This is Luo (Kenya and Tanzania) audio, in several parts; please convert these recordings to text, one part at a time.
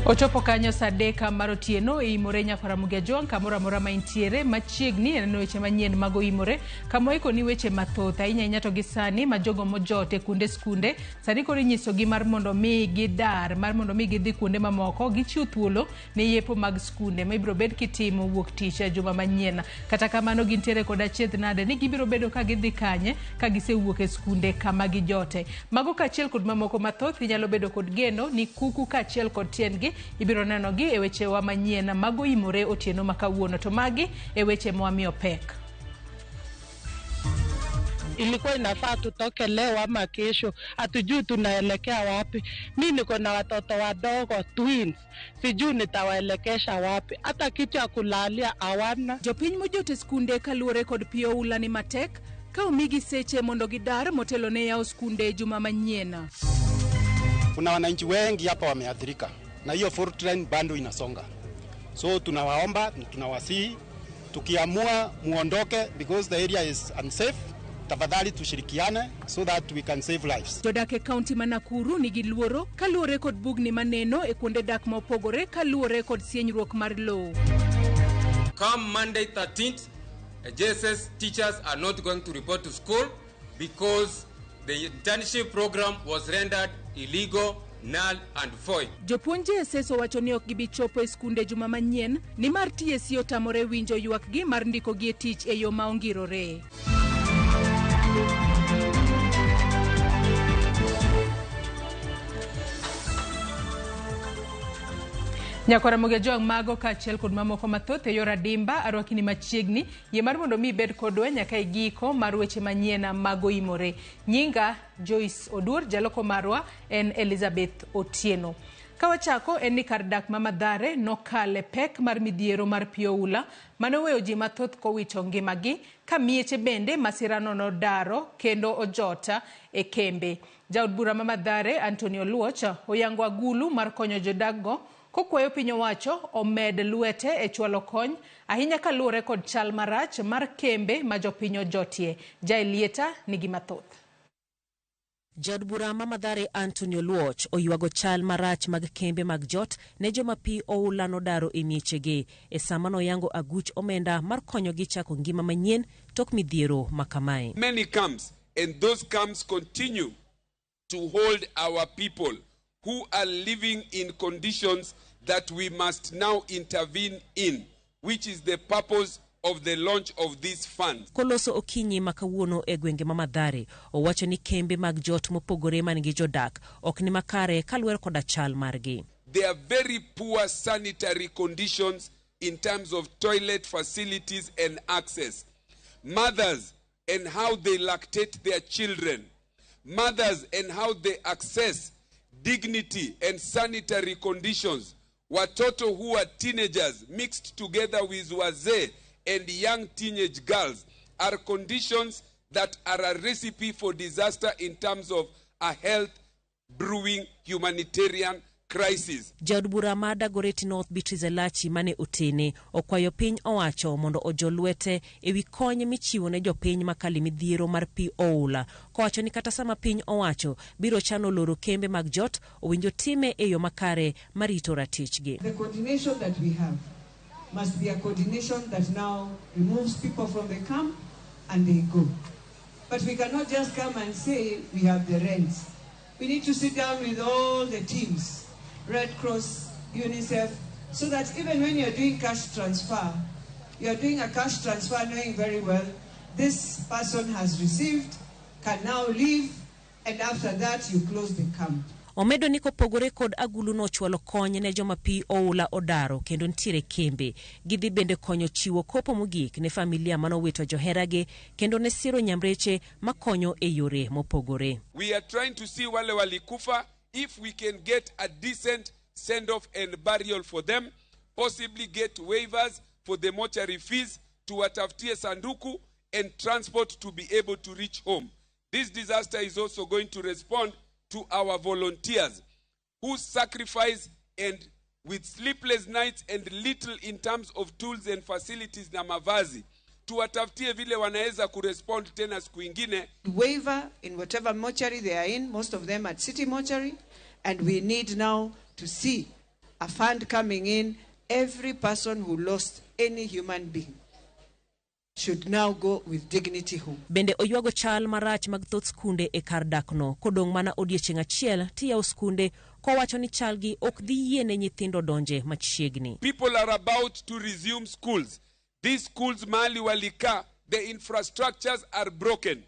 Ochopo kanyo saa adek mar otieno e imore nyakwar Ramogi Ajwang' kamoro amora ma intiere machiegni e neno weche manyien mag oimore kama oikoni weche mathoth ahinya ahinya to gi sani ma jogo mojot e kuonde skunde sani koro inyisogi mar mondo mi gidar mar mondo mi gidhi kuonde mamoko gichiw thuolo ne yepo mag skunde ma ibiro bed kitimo wuok tich e juma manyien. Kata kamano gintiere kod achiedh nade ni gibiro bedo ka gidhi kanye ka gisewuok e skunde kama gijote. Mago kaachiel kod mamoko mathoth inyalo bedo kod geno ni kuku kaachiel kod tiendgi ibiro nenogi e wechewa manyien mago imore otieno ma kawuono. To magi e weche mwamiyo pek. Ilikuwa inafaa tutoke leo ama kesho, hatujui tunaelekea wapi. Mi niko na watoto wadogo twins, sijui nitawaelekesha wapi, hata kitu ya kulalia hawana. Jopiny mojot e skunde kaluwore kod pi oula ni matek ka omigi seche mondo gidar motelo ne yawo skunde juma manyien. Kuna wananchi wengi hapa wameathirika na hiyo fault line bado inasonga, so tunawaomba, tunawasihi, tukiamua muondoke because the area is unsafe, tafadhali tushirikiane so that we can save lives. Jodak e kaunti ma Nakuru nigi luoro kaluwore kod bugni maneno e kuonde dak mopogore kaluwore kod sienyruok mar lowo. Come Monday 13th, JSS teachers are not going to report to school because the internship program was rendered illegal, null and void. Jopuonj JSS owacho ni ok gibi chopo e skunde juma manyien nimar TSC otamore winjo ywakgi mar ndikogi e tich e yo ma ongirore. Nyakwar Ramogi Ajwang' mago kaachiel kod mamoko mathoth e yor adimba arwakini machiegni yie mar mondo mi ibed kodwa nyaka e giko mar weche manyien mag oimore. Nyinga Joyce Oduor, jaloko marwa en Elizabeth Otieno. Ka wachako en ni kar dak ma Mathare nokale pek mar midhiero mar pi oula mane oweyo ji mathoth kowito ngimagi ka mieche bende masirano nodaro kendo ojota e kembe. Jaod bura ma Mathare Anthony Oluoch oyango agulu mar konyo jodak go kokwayo piny owacho omed lwete e chwalo kony ahinya kaluwore kod chal marach mar kembe ma jopiny ojotie. Jaelieta nigi mathoth. Jaod bura ma Mathare Anthony Oluoch oywago chal marach mag kembe mag jot ne joma pi oula nodaro e miechegi e sama noyango aguch omenda mar konyogi chako ngima manyien tok midhiero ma kamae. Many camps, and those camps continue to hold our people who are living in conditions that we must now intervene in, which is the purpose of the launch of this fund. Koloso okinyi ma kawuono e gwenge ma Mathare, owacho ni kembe mag jot mopogore man gi jodak ok ni makare kaluwore koda chal margi. There are very poor sanitary conditions in terms of toilet facilities and access. Mothers and how they lactate their children. Mothers and how they access dignity and sanitary conditions. Watoto who are teenagers mixed together with wazee and young teenage girls are conditions that are a recipe for disaster in terms of a health brewing humanitarian crisis. Jaod bura ma Dagoretti North Beatrice Elachi mane otene okwayo piny owacho mondo ojo lwete ewi kony michiwo ne jopiny makale midhiero mar pi oula kowacho ni kata sama piny owacho biro chano loro kembe mag jot owinjo time e yo makare marito ratichgi. The coordination that we have must be a coordination that now removes people from the camp and they go. But we cannot just come and say we have the rents. We need to sit down with all the teams, Red Cross, UNICEF, so that even when you're doing cash transfer, you're doing a cash transfer knowing very well this person has received, can now leave, and after that you close the camp. Omedo ni kopogore kod agulu no chwalo kony ne joma pi oula odaro kendo nitiere kembe. Gidhi bende konyo chiwo kopo mogik ne familia manowito joheragi kendo ne siro nyamreche makonyo e yore mopogore. We are trying to see wale walikufa if we can get a decent send-off and burial for them, possibly get waivers for the mortuary fees, tuwatafutie sanduku and transport to be able to reach home. This disaster is also going to respond to our volunteers who sacrifice and with sleepless nights and little in terms of tools and facilities na mavazi, tuwatafutie vile wanaweza kurespond tena siku ingine. Waiver in whatever mortuary they are in, most of them at City Mortuary, and we need now to see a fund coming in. Every person who lost any human being should now go with dignity home. Bende oywago chal marach mag thoth skunde e kar dakno kodong' mana odiechieng' achiel tiyawo skunde kowacho ni chalgi ok dhi yiene nyithindo donje machiegni. People are about to resume schools. These schools mahali walikaa, the infrastructures are broken.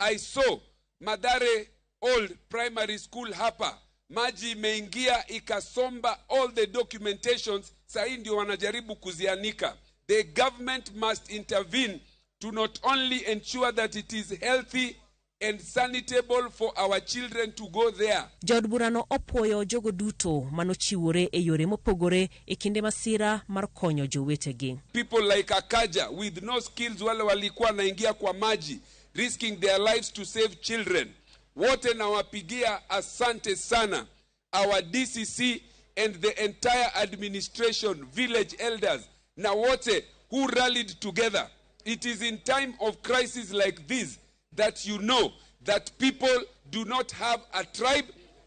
I saw Mathare Old Primary School hapa, maji imeingia ikasomba all the documentations, sahii ndio wanajaribu kuzianika. The government must intervene to not only ensure that it is healthy and sanitable for our children to go there. Jaod burano opuoyo jogo duto manochiwore e yore mopogore e kinde masira mar konyo jowetegi. People like Akaja with no skills, wale walikuwa wanaingia kwa maji risking their lives to save children. Wote nawapigia asante sana. Our DCC and the entire administration, village elders, na wote who rallied together. It is in time of crisis like this that you know that people do not have a tribe,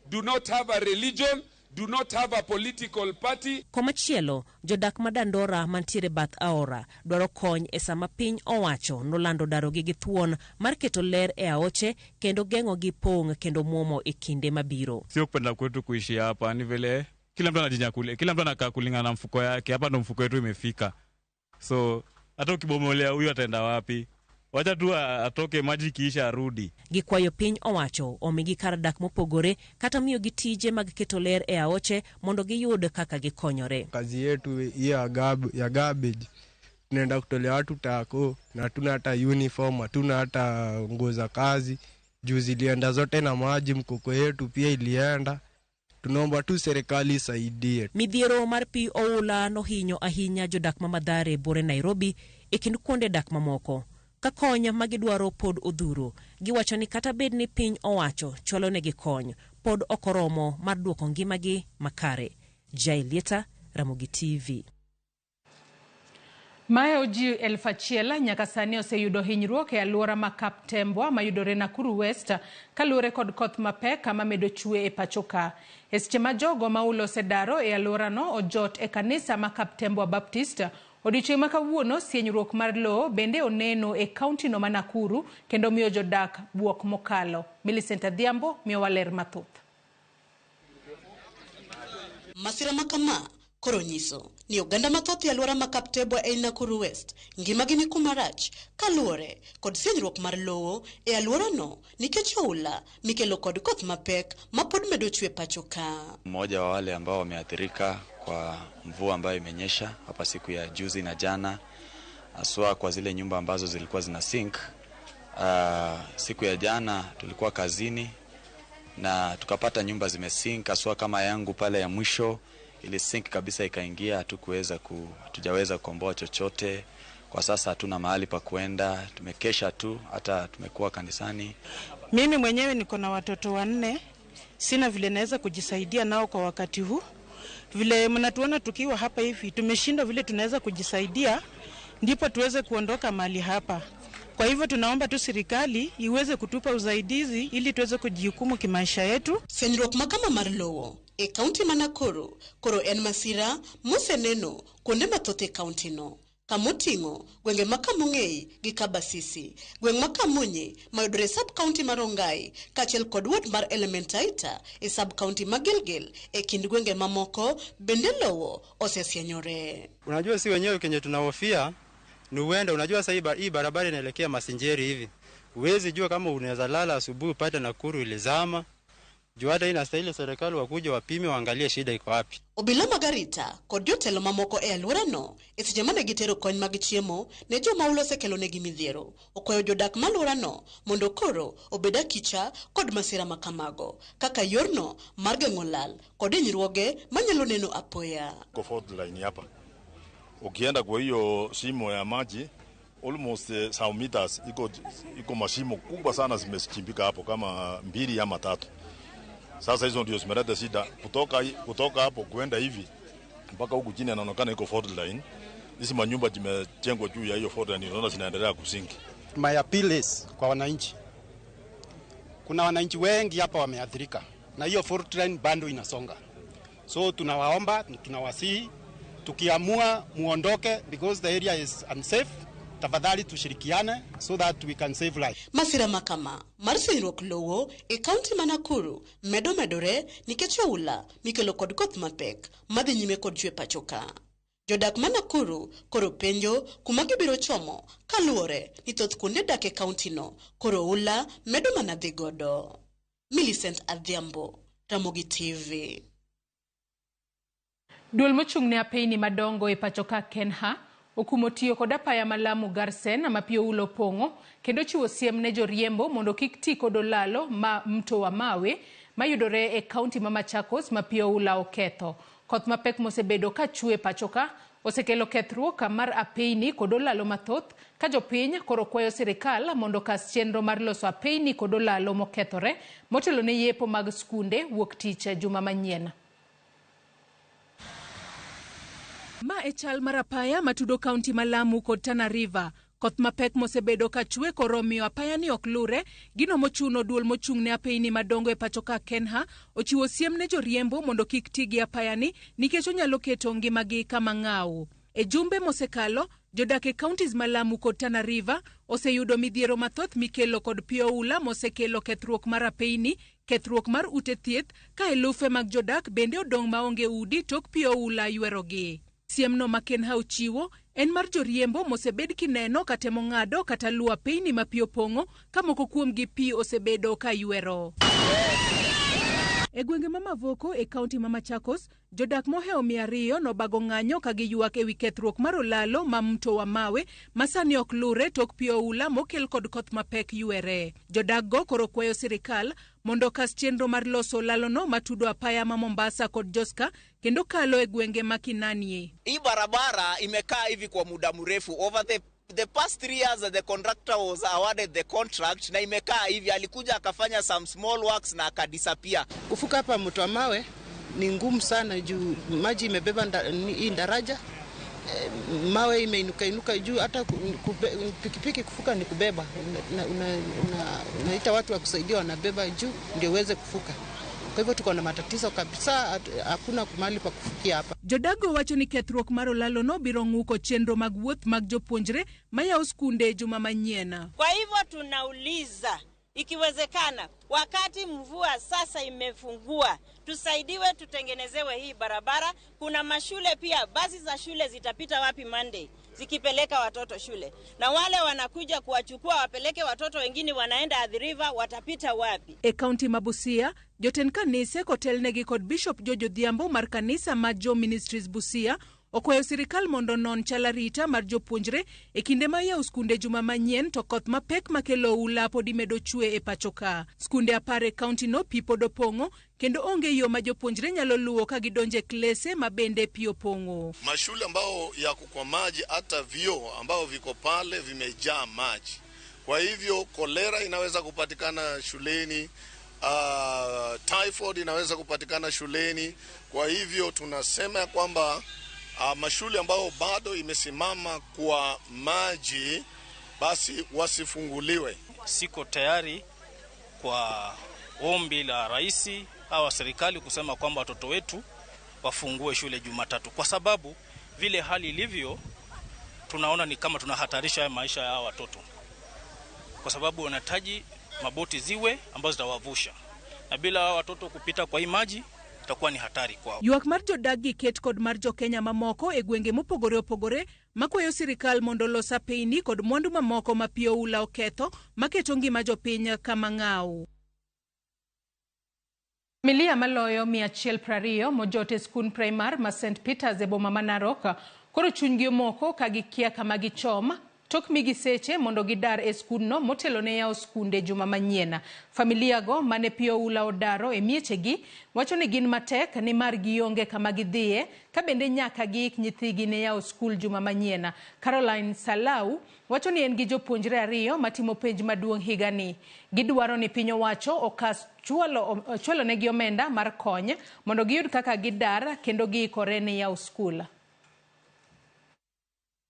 do not have a religion, do not have a political party. Komachielo, jodak ma Dandora mantiere bath aora dwaro kony e sama piny owacho nolando darogi gi thuon mar keto ler e aoche kendo geng'o gi pong' kendo muomo e kinde mabiro. Sio kupenda kwetu kuishi hapa, ni vile kila mtu anajinyakulia, kila mtu anakaa kulingana na mfuko yake. Hapa ndo mfuko wetu imefika, so hata ukibomolea huyu ataenda wapi? Wacha tu atoke maji kiisha arudi. Gikwayo piny owacho omigi kar dak mopogore kata miyogi tije mag keto ler e aoche mondo giyud kaka gikonyore. Kazi yetu hiyo ya garbage, tunaenda kutolea watu tako na hatuna hata uniform, hatuna hata nguo za kazi. Juu zilienda zote na maji, mkoko yetu pia ilienda. Tunaomba tu serikali isaidie. Midhiero mar pi oula nohinyo ahinya jodak ma Mathare bore Nairobi e kind kuonde dak mamoko. Ka kony magidwaro pod odhuro, giwacho ni kata bed ni piny owacho chwalo negi kony, pod ok oromo mar duoko ngimagi makare. Jailieta, Ramogi TV. Maeo ji 1000 nyaka sani oseyudo hinyruok e alwora ma Kaptembwa mayudore Nakuru West kaluwore kod koth mapek ma medo chwe e pacho ka. E seche ma jogo ma ulo osedaro e alworano ojot e kanisa ma Kaptembwa Baptist, odiochieng' ma kawuono sienyruok mar lowo bende oneno e kaunti no ma Nakuru kendo miyo jodak buok mokalo. Millicent Adhiambo miyowa ler mathoth. Masira makama koro nyiso ni oganda mathoth e alwora ma Kaptembwa ei Nakuru West ngimagi ni kuma rach kaluwore kod sienyruok mar lowo e alworano nikech oula mikelo kod koth mapek ma pod medo chwe pacho ka. Mmoja wa wale ambao wameathirika kwa mvua ambayo imenyesha hapa siku ya juzi na jana, haswa kwa zile nyumba ambazo zilikuwa zina sink. Siku ya jana tulikuwa kazini na tukapata nyumba zimesink, haswa kama yangu pale ya mwisho ili sink kabisa ikaingia, hatujaweza kukomboa chochote. Kwa sasa hatuna mahali pa kuenda, tumekesha tu, hata tumekuwa kanisani. Mimi mwenyewe niko na watoto 4, sina vile naweza kujisaidia nao kwa wakati huu. Vile mnatuona tukiwa hapa hivi, tumeshindwa vile tunaweza kujisaidia ndipo tuweze kuondoka mahali hapa. Kwa hivyo tunaomba tu serikali iweze kutupa usaidizi ili tuweze kujihukumu kimaisha yetu. Sienyruok makama mar lowo e kaunti ma Nakuru koro en masira moseneno kuonde mathoth e kaunti no, kamoting'o gwenge ma Kamung'ei gi Kabasisi, gweng' ma Kamunyi mayudore e sub county mar Rongai kaachiel kod ward mar Elementaita e sub county ma Gilgil. E kind gwenge mamoko bende lowo osesienyore. Unajua si wenyewe kenye tunahofia ni uenda, unajua sasa hii barabara inaelekea Masinjeri hivi, huwezi jua kama unaweza lala asubuhi upate Nakuru ilizama. Juu hata inastahili serikali wakuje wapime waangalie shida iko wapi. Obila Margarita kod jotelo mamoko e alworano e seche mane gitero kony mag chiemo ne joma ulo osekelonegi midhiero, okwayo jodak ma alworano mondo koro obed akicha kod masira makamago kaka yorno mar geng'o lal kod hinyruoge manyalo neno apoya. Kwa fault line hapa, ukienda kwa hiyo shimo ya maji almost some meters iko mashimo kubwa sana zimechimbika hapo kama 2 ama 3. Sasa hizo ndio zimeleta shida kutoka hapo kwenda hivi mpaka huku chini, inaonekana iko fault line. Hizi manyumba zimejengwa juu ya hiyo fault line, unaona zinaendelea kusinki. My appeal is kwa wananchi. Kuna wananchi wengi hapa wameathirika na hiyo fault line bado inasonga. So tunawaomba, tunawasihi, tukiamua muondoke because the area is unsafe, tafadhali tushirikiane so that we can save life. Masira makama mar sinyruok lowo e kaunti ma Nakuru medo medore nikech oula mikelo kod koth mapek madhi nyime kod chwe pacho ka. Jodak ma Nakuru koro penjo kuma gibiro chomo kaluwore ni thoth kuonde dak e kaunti no koro oula medo mana dhi godo. Millicent Adhiambo, Ramogi TV. Duol mochung' ne apeyni madongo e pacho ka Kenha okumo tiyo kod apaya ma Lamu Garsen ma pi oula opong'o kendo chiwo siem ne joriembo mondo kik ti kod olalo ma Mto wa Mawe mayudore e kaunti ma Machakos ma pi oula oketho. Koth mapek mosebedo ka chwe pacho ka osekelo kethruok mar apeyni kod olalo mathoth ka jopiny koro kwayo sirikal mondo okas chenro mar loso apeyni kod olalo mokethore motelo ne yepo mag skunde wuok tich juma manyien. Ma e chal mar apaya matudo kaunti ma Lamu kod Tana River. Koth mapek mosebedo ka chwe koro miyo apaya ni ok lure, gino mochuno duol mochung' ne apeyni madongo e pacho ka Kenha ochiwo siem ne joriembo mondo kik ti gi apaya ni nikech onyalo keto ngimagi kama ng'aw. E jumbe mosekalo, jodak e counties ma Lamu kod Tana River oseyudo midhiero mathoth mikelo kod pi oula mosekelo kethruok mar apeyni, kethruok mar ute thieth, ka elufe mag jodak bende odong' maonge udi tok pi oula ywerogi. Siemno ma Kenha ochiwo en mar joriembo mosebed kineno katemo ng'ado kata luwo apeyni ma pi opong'o ka moko kuomgi pi osebedo ka ywero. E gwenge ma Mavoko e kaunti ma Machakos, jodak mohewo 200 nobago ng'anyo ka giywak ewi kethruok mar olalo ma Mto wa Mawe ma sani ok lure tok pi oula mokel kod koth mapek ywere. Jodak go koro kwayo sirikal mondo okas chenro mar loso olalono matudo apaya ma Mombasa kod Joska kendo kalo e gwenge ma Kinanie. Hii barabara imekaa hivi kwa muda mrefu. Over the past 3 years the contractor was awarded the contract na imekaa hivi, alikuja akafanya some small works na akadisappear. Kufuka hapa Mto wa Mawe ni ngumu sana juu maji imebeba hii daraja, mawe imeinuka inuka juu, hata pikipiki kufuka ni kubeba, unaita watu wa kusaidia wanabeba juu ndio uweze kufuka. Kwa hivyo tuko na matatizo kabisa, hakuna mahali pa kufukia hapa. Jodago wacho ni kethruok mar olalono biro ng'uko chenro mag wuoth mag jopuonjre mayawo skunde juma manyien. Kwa hivyo tunauliza ikiwezekana, wakati mvua sasa imefungua, tusaidiwe tutengenezewe hii barabara. Kuna mashule pia, basi za shule zitapita wapi Monday zikipeleka watoto shule, na wale wanakuja kuwachukua wapeleke watoto wengine wanaenda Athi River watapita wapi? E kaunti ma Busia, jotend kanise kotelnegi kod Bishop George Odhiambo mar kanisa ma Jo Ministries Busia okwayo sirikal mondo non chal arita mar jopuonjre e kinde ma yawo skunde juma manyien to koth mapek makelo oula pod imedo chwe e pacho ka. Skunde 10 e kaunti no pi pod opong'o kendo onge yo ma jopuonjre nyalo luwo ka gidonje e klese ma bende pi opong'o. Mashule ambao yako kwa maji, hata vyoo ambao viko pale vimejaa maji. Kwa hivyo kolera inaweza kupatikana shuleni, typhoid inaweza kupatikana shuleni. Kwa hivyo tunasema kwamba mashule ambao bado imesimama kwa maji basi wasifunguliwe. Siko tayari kwa ombi la rais au serikali kusema kwamba watoto wetu wafungue shule Jumatatu, kwa sababu vile hali ilivyo tunaona ni kama tunahatarisha maisha ya watoto, kwa sababu wanahitaji maboti ziwe ambazo zitawavusha, na bila watoto kupita kwa hii maji itakuwa ni hatari kwao. Ywak mar jodak gi ket kod mar jokenya mamoko e gwenge mopogore opogore makwayo sirikal mondo olos apeyni kod mwandu mamoko ma pi oula oketho maketo ngima jopiny kama ng'aw. Familia maloyo 120 mojot e skund primar ma St Peters e boma ma Narok koro chunygi omoko ka gikia kama gichom tok migi seche mondo gidar e skundno motelo ne yawo skunde juma manyien. Familia go mane pi oula odaro e miechegi wacho ni gin matek nimar gionge kama gidhiye ka bende nyaka giik nyithigi ne yawo skul juma manyien. Caroline Salau wacho ni en gi jopuonjre 2 matimo penj maduong' higani. Gidwaro ni piny owacho okas chwalo negi omenda mar kony mondo giyud kaka gidar kendo giikore ne yawo skul.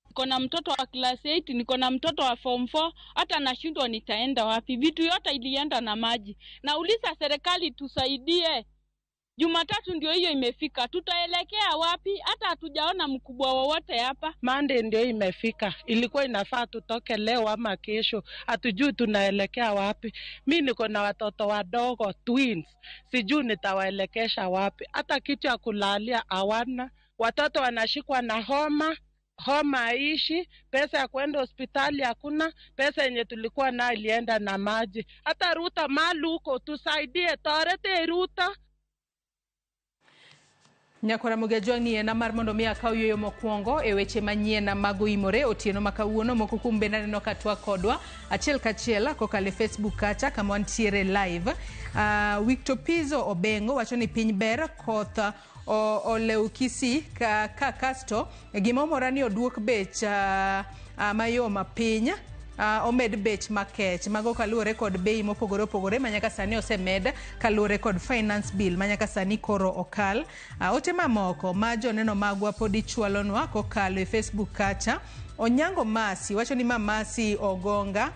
Niko na mtoto wa class 8, niko na mtoto wa form 4, hata nashindwa nitaenda wapi. Vitu yote ilienda na maji. Nauliza serikali tusaidie. Jumatatu ndio hiyo imefika, tutaelekea wapi? Hata hatujaona mkubwa wowote hapa. Monday ndio imefika, ilikuwa inafaa tutoke leo ama kesho, hatujui tunaelekea wapi. Mi niko na watoto wadogo twins, sijui nitawaelekesha wapi. Hata kitu ya kulalia hawana, watoto wanashikwa na homa homa haishi, pesa ya kwenda hospitali hakuna, pesa yenye tulikuwa nayo ilienda na maji. Hata Ruto mali huko tusaidie, torete Ruto. Nyakwara Mogajwang' ni en mar mondo mi akaw yueyo mokwongo e weche manyien mag oimore otieno ma kawuono. Moko kuom bende aneno ka twak kodwa achiel kachiel kokalo e Facebook kacha kama wantiere live. Victor Pizzo Obengo wacho ni piny ber koth olew Kisii ka kasto gima omora ni oduok bech mayom piny, omed bech makech. Mago kaluwore kod bei mopogore opogore ma nyaka sani osemed kaluwore kod finance bill ma nyaka sani koro okal. Ote mamoko ma joneno magwa pod ichwalonwa kokalo e Facebook kacha. Onyango Masi wacho ni Mamasi Ogonga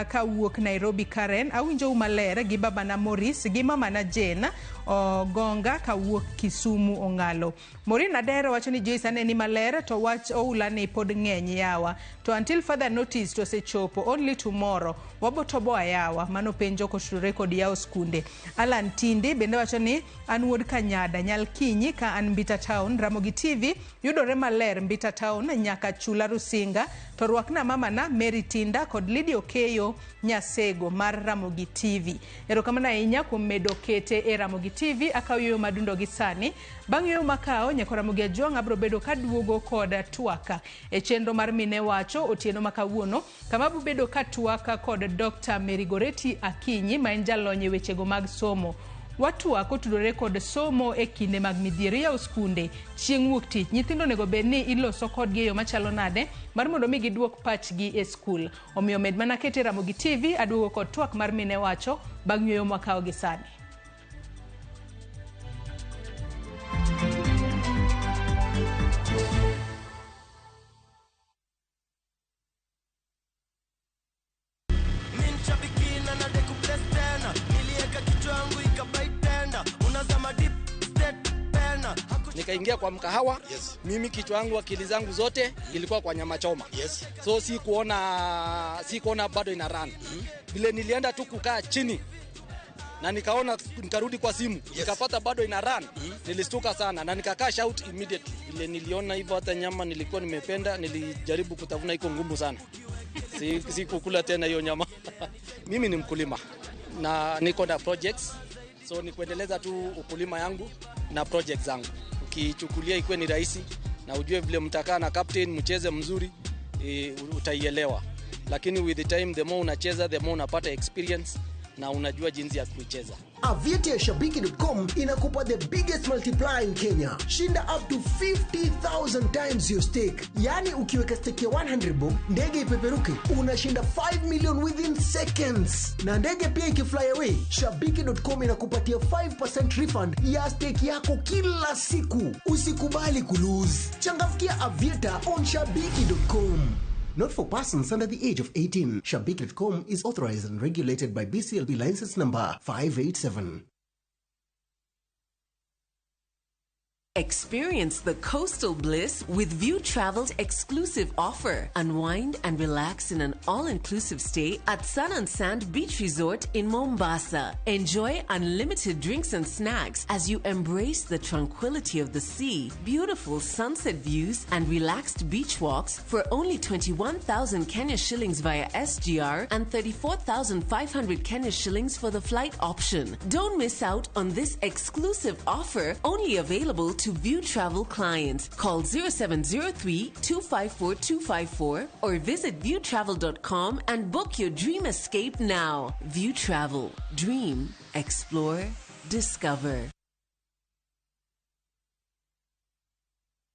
kawuok Nairobi Karen, awinjou maler gi babana Maurice gi mamana Jane Ogonga kawuok Kisumu Ong'alo. Maureen Adero wacho ni Joyce aneni maler to wach oula ni pod ng'eny yawa, to until further notice to osechopo only tomorrow wabotoboa yawa. Mano penjo kotudore kod yawo skunde. Alan Tindi bende wacho ni an wuod Kanyada Nyalkinyi ka an Mbita Town, Ramogi TV yudore maler Mbita Town nyaka Chula Rusinga, to rwakna mamana Mary Tinda kod Lydia Okeyo Nyasego mar Ramogi TV. Erokamano ahinya kuom medo kete e Ramogi TV. Akaw yueyo madundo gi sani. Bang' yueyo makawo, nyakora Ramogi Ajwang' abiro bedo kaduogo kod twaka e chenro mar Mine Wacho otieno ma kawuono, kama abiro bedo ka twaka kod Dr. Mary Goretti Akinyi ma en jalony e wechego mag somo. Watwak otudore kod somo e kinde mag midhiero. Yawo skunde chieng' wuok tich, nyithindo onego bed ni iloso kodgi e yo machalo nade mar mondo mi giduok pachgi e skul. Omiyo med mana kete Ramogi TV, aduogo kod twak mar Mine Wacho bang' yueyo mwakawo gi sani. Nikaingia kwa mkahawa. Yes. Mimi kichwa yangu akili zangu zote ilikuwa kwa nyama choma. Yes. So sikuona bado ina run. Vile nilienda tu kukaa chini na nikaona, nikarudi kwa simu. Yes. Nikapata bado ina run. Nilistuka sana na nikakaa shout immediately. Vile niliona hivyo hata nyama nilikuwa nimependa, nilijaribu kutafuna, iko ngumu sana. Sikukula tena hiyo nyama. Mimi ni mkulima na niko na projects. So ni kuendeleza tu ukulima yangu na projects zangu. Ukichukulia ikuwe ni rahisi na ujue vile mtakaa na captain mcheze mzuri, utaielewa. Lakini with the time, the more unacheza, the more unapata experience na unajua jinsi ya kuicheza. Aviator ya Shabiki.com inakupa the biggest multiplier in Kenya. Shinda up to 50,000 times your stake. Yani ukiweka stake ya 100 bob, ndege ipeperuke, unashinda 5 million within seconds. Na ndege pia ikifly away, Shabiki.com inakupatia 5% refund ya stake yako kila siku. Usikubali kulose. Changamkia Aviator on Shabiki.com. Not for persons under the age of 18. Shabiki.com is authorized and regulated by BCLB license number 587. Experience the coastal bliss with View Travel's exclusive offer. Unwind and relax in an all-inclusive stay at Sun and Sand Beach Resort in Mombasa. Enjoy unlimited drinks and snacks as you embrace the tranquility of the sea, beautiful sunset views, and relaxed beach walks for only 21,000 Kenya shillings via SGR and 34,500 Kenya shillings for the flight option. Don't miss out on this exclusive offer, only available to View Travel clients. Call 0703 254 254 or visit viewtravel.com and book your dream escape now. View Travel. Dream, explore, discover.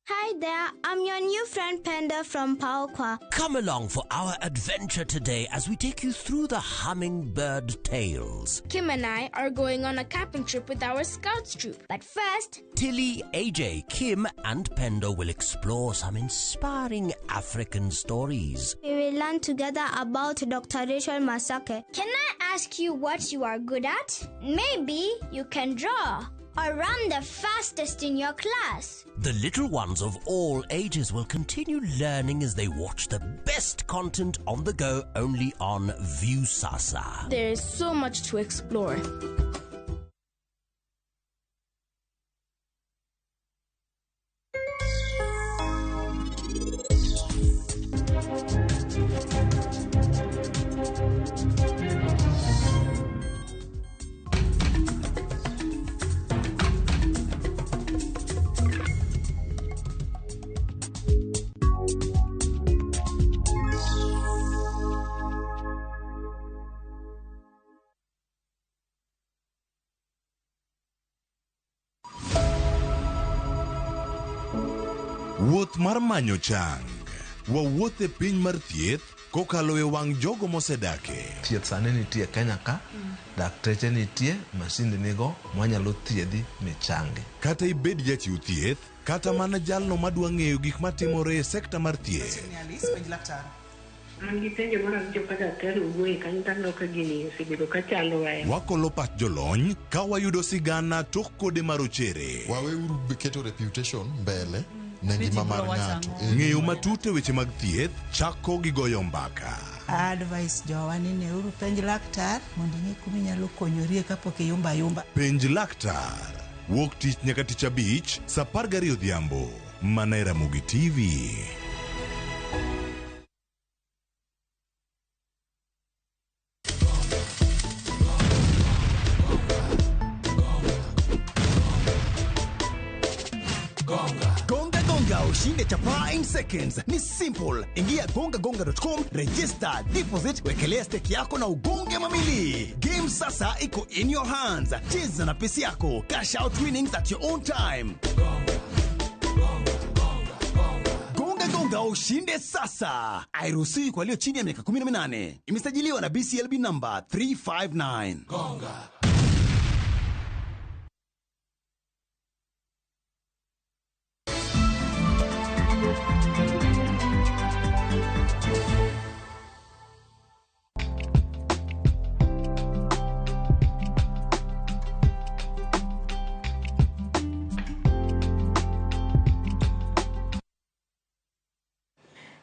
Hi there, I'm your new friend Penda from Paokwa. Come along for our adventure today as we take you through the hummingbird tales. Kim and I are going on a camping trip with our scouts troop. But first, Tilly, AJ, Kim and Pendo will explore some inspiring African stories. We will learn together about Dr. Rachel Masake. Can I ask you what you are good at? Maybe you can draw. Or run the fastest in your class. The little ones of all ages will continue learning as they watch the best content on the go only on Viusasa. There is so much to explore. Wuoth mar manyo chang. Wawuoth e piny mar thieth kokalo e wang' jogo mosedake. Thieth sani nitie Kenya ka, dakteche nitie, masinde nigo mwanyalo thiedhi michangi. Kata ibed jachiw thieth, kata mana jalno madwa ng'eyo gik matimore e sekta mar thieth. An gi penjo moro awinjo ka daktari owuoye kanyo taneno ka gini osebedo ka chandowa. Wakolo pach jolony ka wayudo sigana tok kode marochere. Waweuru keto reputation mbele ne ngima mar ng'ato. Ng'eyo matut e weche mag thieth chako gi goyo mbaka. Advice jowa ni neuru penj laktar mondo ing'e kuma inyalo konyorie kapok iyumba ayumba. Penj laktar. Wuok tich nyaka tich abich, saa 12 odhiambo. Mana e Ramogi TV. Gonga Gonga ushinde chapaa in seconds. Ni simple. Ingia gongagonga.com, register, deposit, wekelea stake yako na ugonge mamili. Game sasa iko in your hands. Cheza na pesi yako. Cash out winnings at your own time. Gonga Gonga ushinde sasa. Hairuhusiwi kwa walio chini ya miaka 18. Imesajiliwa na BCLB number 359. Gonga.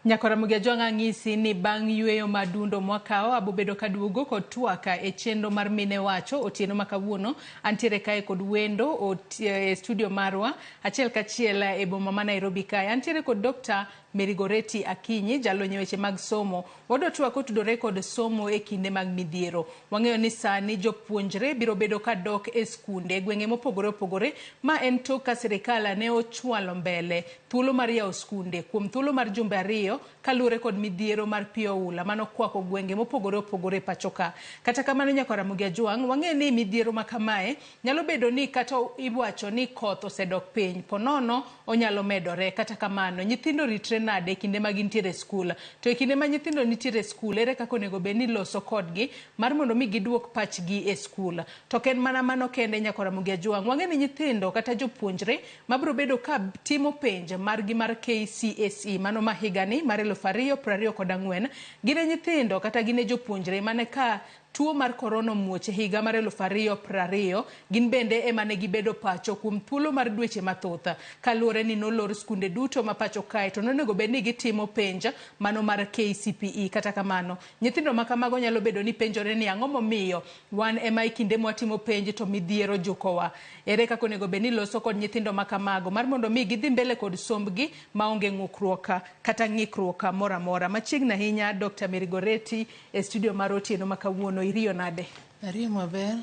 Nyakora Mugia ang'isi ni bang' yweyo madundo mwakawo abobedo kaduogo kod twaka e chenro mar mine wacho otieno ma kawuono. Antiere kae kod wendo e studio marwa achiel kachiel e boma ma Nairobi kae. Antiere kod Dr. Mary Goretti Akinyi, jalony e weche mag somo. Wadwa twak otudore kod somo e kinde mag midhiero. Wang'eyo ni sani jopuonjre biro bedo ka dok e skunde e gwenge mopogore opogore, ma en tok ka sirikal ne ochwalo mbele thuolo mar yawo skunde kuom thuolo mar jumbe 2 kaluwore kod midhiero mar pi oula manokwako gwenge mopogore opogore e pacho ka. Kata kamano Nyakora Ramogi Ajwang', wang'eyo ni midhiero ma kamae nyalo bedo ni kata iwacho ni koth osedok piny, ponono onyalo medore. Kata kamano nyithindo ritre nade e kinde ma gintiere e skul? To e kinde ma nyithindo nitiere e skul, ere kaka onego bed ni iloso kodgi mar mondo mi giduok pachgi e skul? To ok en mana mano kende Nyakora Ramogi Ajwang', wang'eyo ni nyithindo kata jopuonjre mabiro bedo ka timo penj margi mar KCSE mano ma higani mar 2024 gin e nyithindo kata gin e jopuonjre mane ka tuo mar korona omuoch e higa mar 2020 gin bende ema ne gibedo pacho kuom thuolo mar dweche mathoth kaluwore ni nolor skunde duto ma pacho kae to nonego bed ni gitimo penj mano mar KCPE. Kata kamano nyithindo ma kamago nyalo bedo ni penjore ni ang'o momiyo wan ema e kinde mwatimo penj to midhiero jukowa. Ere kaka onego bed ni loso kod nyithindo ma kamago mar mondo mi gidhi mbele kod sombgi maonge ng'ukruok kata ng'ikruok moro amora. Machiegni ahinya Dr. Mary Goretti e studio mar otieno ma kawuono. Iriyo nade? Ariyo maber.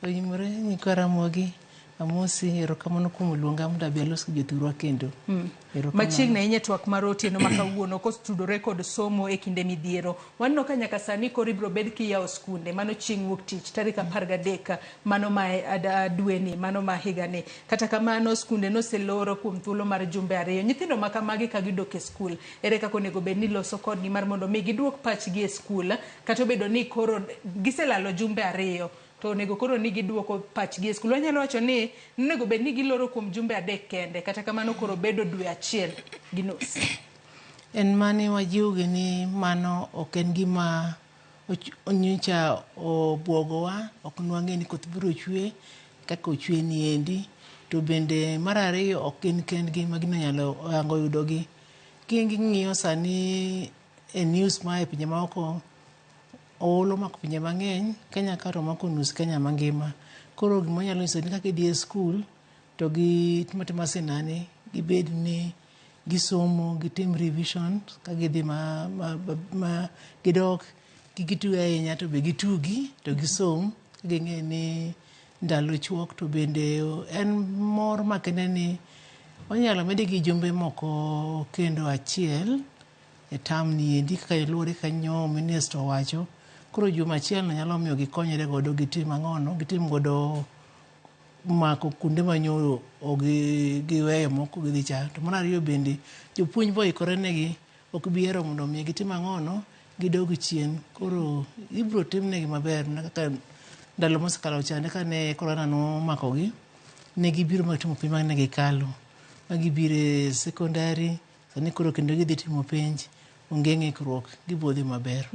Oimore nyikwa Ramogi. Amosi, erokamano kuom luonga mondo abi alos gi jothurwa kendo. Machiegni ahinya twak mar otieno ma kawuono kotudore kod somo e kinde midhiero. Waneno ka nyaka sani koro ibiro bed kiyawo skunde mano chieng' wuok tich tarik 13 mano ma dweni mano ma higani. Kata kamano skunde noseloro kuom thuolo mar jumbe 2. Nyithindo ma kamagi ka gidok e skul, ere kaka onego bed ni loso kodgi mar mondo mi giduok pachgi e skul kata obedo ni koro giselalo jumbe 2 to onego koro ni giduoko pachgi e skul. Wanyalo wacho ni onego bed ni giloro kuom jumbe 3 kende, kata kamano koro bedo dwe 1.5. En mane wajiwgi ni mano ok en gima nyocha obwogowa, ok nwang'e ni koth biro chwe. kaka ochwe ni endi. To bende mar ariyo ok gin kendgi ma gino nyalo oyango yudogi. King'iyo sani e news ma e pinje maoko, oolo omako pinje mang'eny, Kenya ka to omako nus Kenya mangima. Koro gima wanyalo nyiso ni kaka idhi e skul to gitimo atima sinani, gibed ni gisomo, gitim revision ka gidhi ma, ma, ma gidok, kik gitug ahinya to be gitugi to gisom ging'e ni ndalo chuok to bende en mor makende ni onyalo medgi jumbe moko kendo achiel e term ni endi kaka luwore kanyo minister owacho. Koro juma achiel no nyalo miyo gikonyre godo gitim ang'ono gitim godo mako kuonde manyo giweyo moko gidhi cha. To mar ariyo bende jopuonj be oikore negi ok bi hero mondo mi gitim ang'ono gidog chien. Koro ibiro timnegi maber mana kaka ndalo mosekalo chande kane corona nomakogi ne gibiro ma gitimo penj mane gikalo ma gibiro e secondary sani koro kendo gidhi timo penj onge ng'ikruok gibiro dhi maber.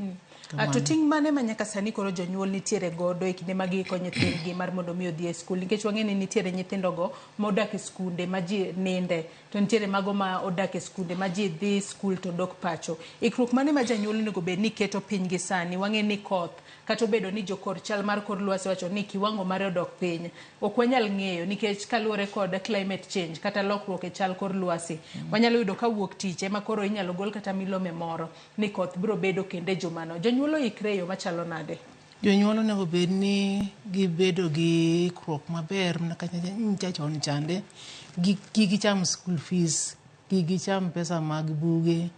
To ting' mane ma nyaka sani koro jonyuol nitiere godo e kinde ma giiko nyithindgi mar mondo mi odhi e skul nikech wang'e ni nitiere nyithindogo modak e skunde ma ji ninde to nitiere mago ma odak e skunde ma ji dhi skul to dok pacho. Ikruok mane ma janyuol onego bed ni keto piny gi sani? Wang'e ni koth kata obedo ni jokor chal mar kor lwasi wacho ni kiwango mare odok piny, ok wanyal ng'eyo nikech kaluwore kod climate change kata lokruok e chal kor lwasi wanyalo yudo ka wuok tich ema koro inyalo gol kata milome moro ni koth biro bedo kendo e jumano. Jonyuol oikre e yo machalo nade? Jonyuol onego bed ni gibedo gi ikruok maber mana kaka nyicha chon chande kik gicham school fees, kik gicham pesa mag buge,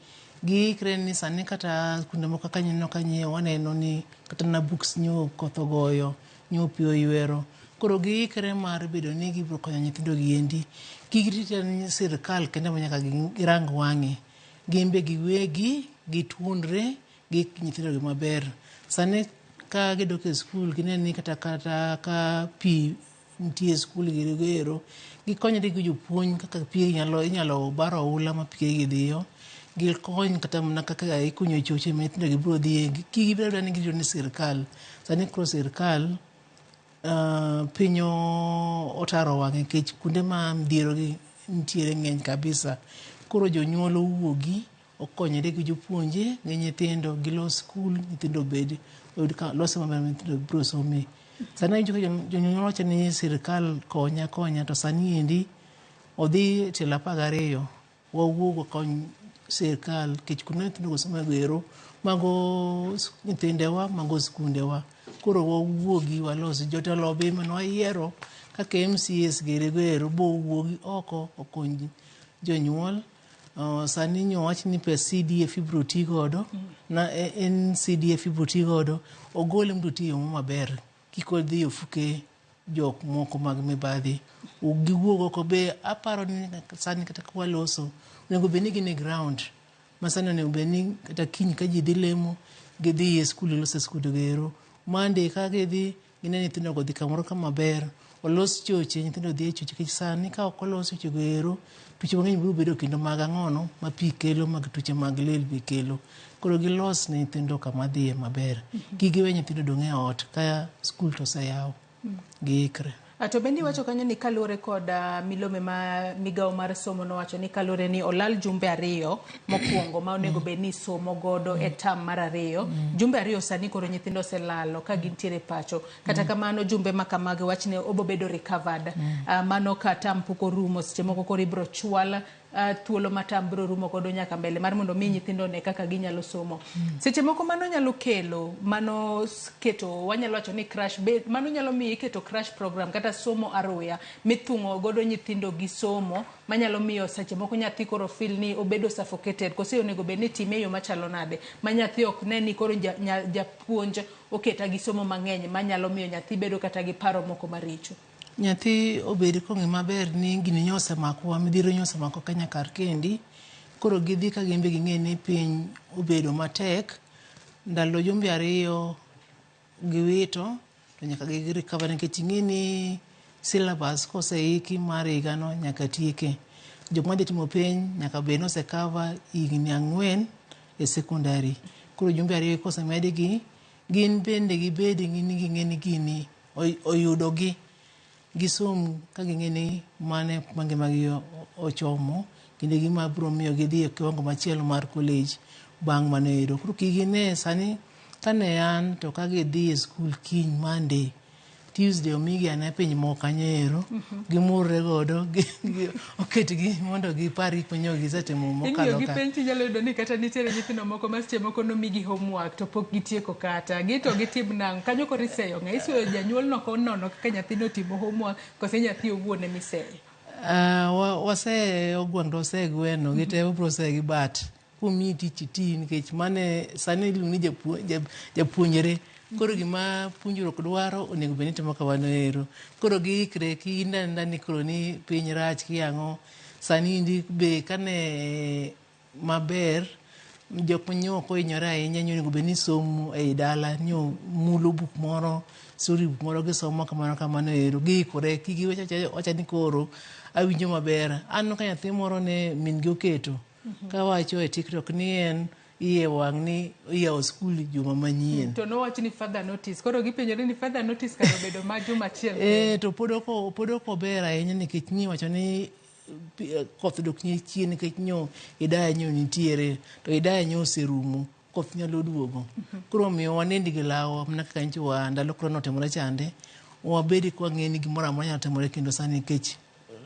giikre ni sani kata kuonde moko kaka neno ka nyiewo waneno ni kata na books nyo koth ogoyo, nyo pi oywero. Koro giikre mar bedo ni gibiro konyo nyithindo gi endi. Kik girit ni sirkal kende ema nyaka girang wang'e. Gin be giwegi gituonre gi nyithindo gi maber. Sani ka gidok e skul gine ni kata ka pi nitie e skul gero gikonyre gi jopuonj kaka pi inyalo bar oula ma pi gi dhiyo. Gikony kata mana kaka ikunyo choche ma nyithindo gi biro dhiye. Kik gibed abeda ni girito ni sirkal. Sani koro sirkal piny otaro wang'e nikech kuonde ma midhiero gi nitiere ng'eny kabisa. Koro jonyuol owuogi okonyre gi jopuonje gi nyithindo gilos skul nyithindo obed oyud ka lose maber ma nyithindo biro some. Sani awinjo ka jonyuol wacho ni sirkal konya konya to sani endi odhi tielo 12 wawuog wakony sirkal nikech kuonde nyithindo go somo ero mago nyithindewa mago skundewa. Koro wawuogi walos jotelo be mane wayiero kaka MCAs giri go ero bowuogi oko okony jonyuol. Sani nyo wach ni pes CDF ibiro ti godo na NCDF ibiro ti godo ogole mondo oti e yo maber kik odhi e ofuke jok moko mag mibadhi. Giwuog oko be aparo ni sani kata ka waloso onego bed ni gin e ground ma sani onego bed ni kata kiny ka ji dhi lemo gidhi e skul gilos e skunde go ero. Monday ka gidhi gine nyithindo go odhi kamoro kama ber olos choche nyithindo dhi e choche nikech sani ka ok olos choche go ero tuoche mang'eny biro bedo kendo mag ang'ono ma pi kelo mag tuoche mag lel be kelo. Koro gilos ne nyithindo kama dhiye maber. Kik giwe nyithindo dong' e ot ka skul to oseyaw. Giikre. To bende iwacho kanyo ni kaluwore kod milome ma migawo mar somo nowacho ni kaluwore ni olal jumbe 2 mokwongo ma onego bed ni somo godo e term mar 2. Jumbe 2 sani koro nyithindo oselalo ka gintiere pacho. Kata kamano jumbe ma kamagi wachne obo bedo recovered. Mano ka term pok orumo seche moko koro ibiro chwal thuolo ma term biro rumo godo nyaka mbele mar mondo mi nyithindo one kaka ginyalo somo. Seche moko mano nyalo kelo mano keto wanyalo wacho ni crash be mano nyalo miyo iketo crash program kata somo aruya mithung'o godo nyithindo gi somo manyalo miyo seche moko nyathi koro feel ni obedo suffocated kose onego bed ni time e yo machalo nade ma nyathi ok ne ni koro japuonj oketa gi somo mang'eny manyalo miyo nyathi bedo kata gi paro moko maricho. Nyathi obed kong'e maber ni gini nyo osemakowa, midhiero nyo osemako Kenya kar kendi. Koro gidhi ka gin be ging'e ni piny obedo matek. Ndalo jumbe 2 giwito to nyaka gi recover nikech ing'e ni syllabus koseiki mar higano nyaka tieke. Jok madhi timo penj nyaka bed ni ose cover higni 4 e secondary. Koro jumbe 2 kosemedgi gin bende gibed ni ging'e ni gini oyudogi. Gisom ka ging'e ni mano e kuma ngimagi ochomo kendo e gima biro miyo gidhi e kiwango machielo mar college bang' mano ero. Koro kik gine sani kane an to ka gidhi e skul kiny Monday, Tuesday omigi ane piny moko kanyo ero, gimurre godo, oketgi mondo gipar gik manyo gisetimo mokalo Ing'iyo gi ka. penj tinyalo yudo ni kata nitiere nyithindo moko ma seche moko nomigi homework to pok gitieko kata. Gi to gitim nang'o? Kanyo koro iseyo ng'a? Iseyo janyuol no konono kaka nyathine otimo homework kose nyathi owuon ema iseyo? Waseyo gweng' to wasee gweno gite wabiro seye gi bat. Komiyi tich iti nikech mane sani iluongo ni japuonjre. Koro gima puonjruok dwaro onego bed ni itimo kamano ero. Koro giikre kik inind aninda ni koro ni piny rach kia ang'o. Sani indi be kane maber jok manyo ok ohinyore ahinya nyo onego bed ni somo ei dala nyo mulo buk moro story buk moro gisomo kamano kamano ero giikore kik giwach awacha ni koro awinjo maber. An ka nyathi moro ne min gi oketo kawacho e TikTok ni en iye wang' ni iyawo skul juma manyien. To nowach ni further notice. Koro gipenjore ni further notice kar obedo ma juma achiel. To pod ok ober ahinya nikech ni wacho ni koth dok chien nikech nyo idaya nyo nitiere to idaya nyo oserumo koth nyalo duogo. Koro omiyo wanind gi lawa mana kaka nyocha wa ndalo korona otimore chande wabed ka wang'eyo ni gimoro amora nyalo timore kendo sani nikech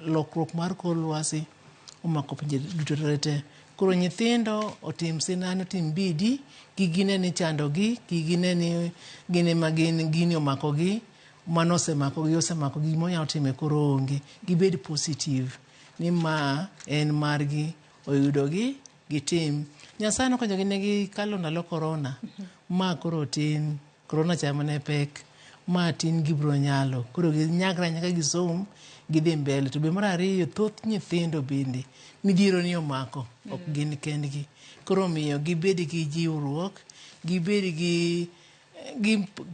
lokruok mar kor lwasi omako pinje duto te. Koro nyithindo otim sinani otim bidii kik gine ni chandogi kik gine ni gin ema gin gini omakogi mano osemakogi osemakogi gima onyalo time koro onge. Gibed positive ni ma en margi oyudogi gitim. Nyasaye nokonyogi ne gikalo ndalo korona ma koro tin korona cha ema ne pek ma tin gibiro nyalo. Koro ginyagre nyaka gisom gidhi mbele. To be mar ariyo thoth nyithindo bende midhiero ni omako ok gin kendgi. Koro omiyo gibed gi jiwruok, gibed gi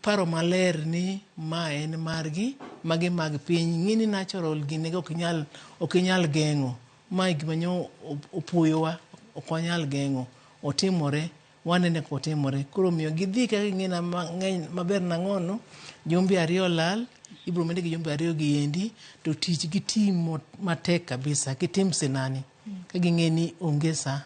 paro maler ni ma en margi, magi mag piny. Ng'e ni natural gini ok inyal geng'o. Ma gima nyo opoyowa ok wanyal geng'o. Otimore, wanene kotimore. Koro omiyo gidhi ka ging'e mang'eny maber nang'ono, jumbe ariyo lal, ibiro medgi jumbe ariyo gi endi, to tich gitim matek kabisa, gitim sinani. Ka ging'e ni onge sa.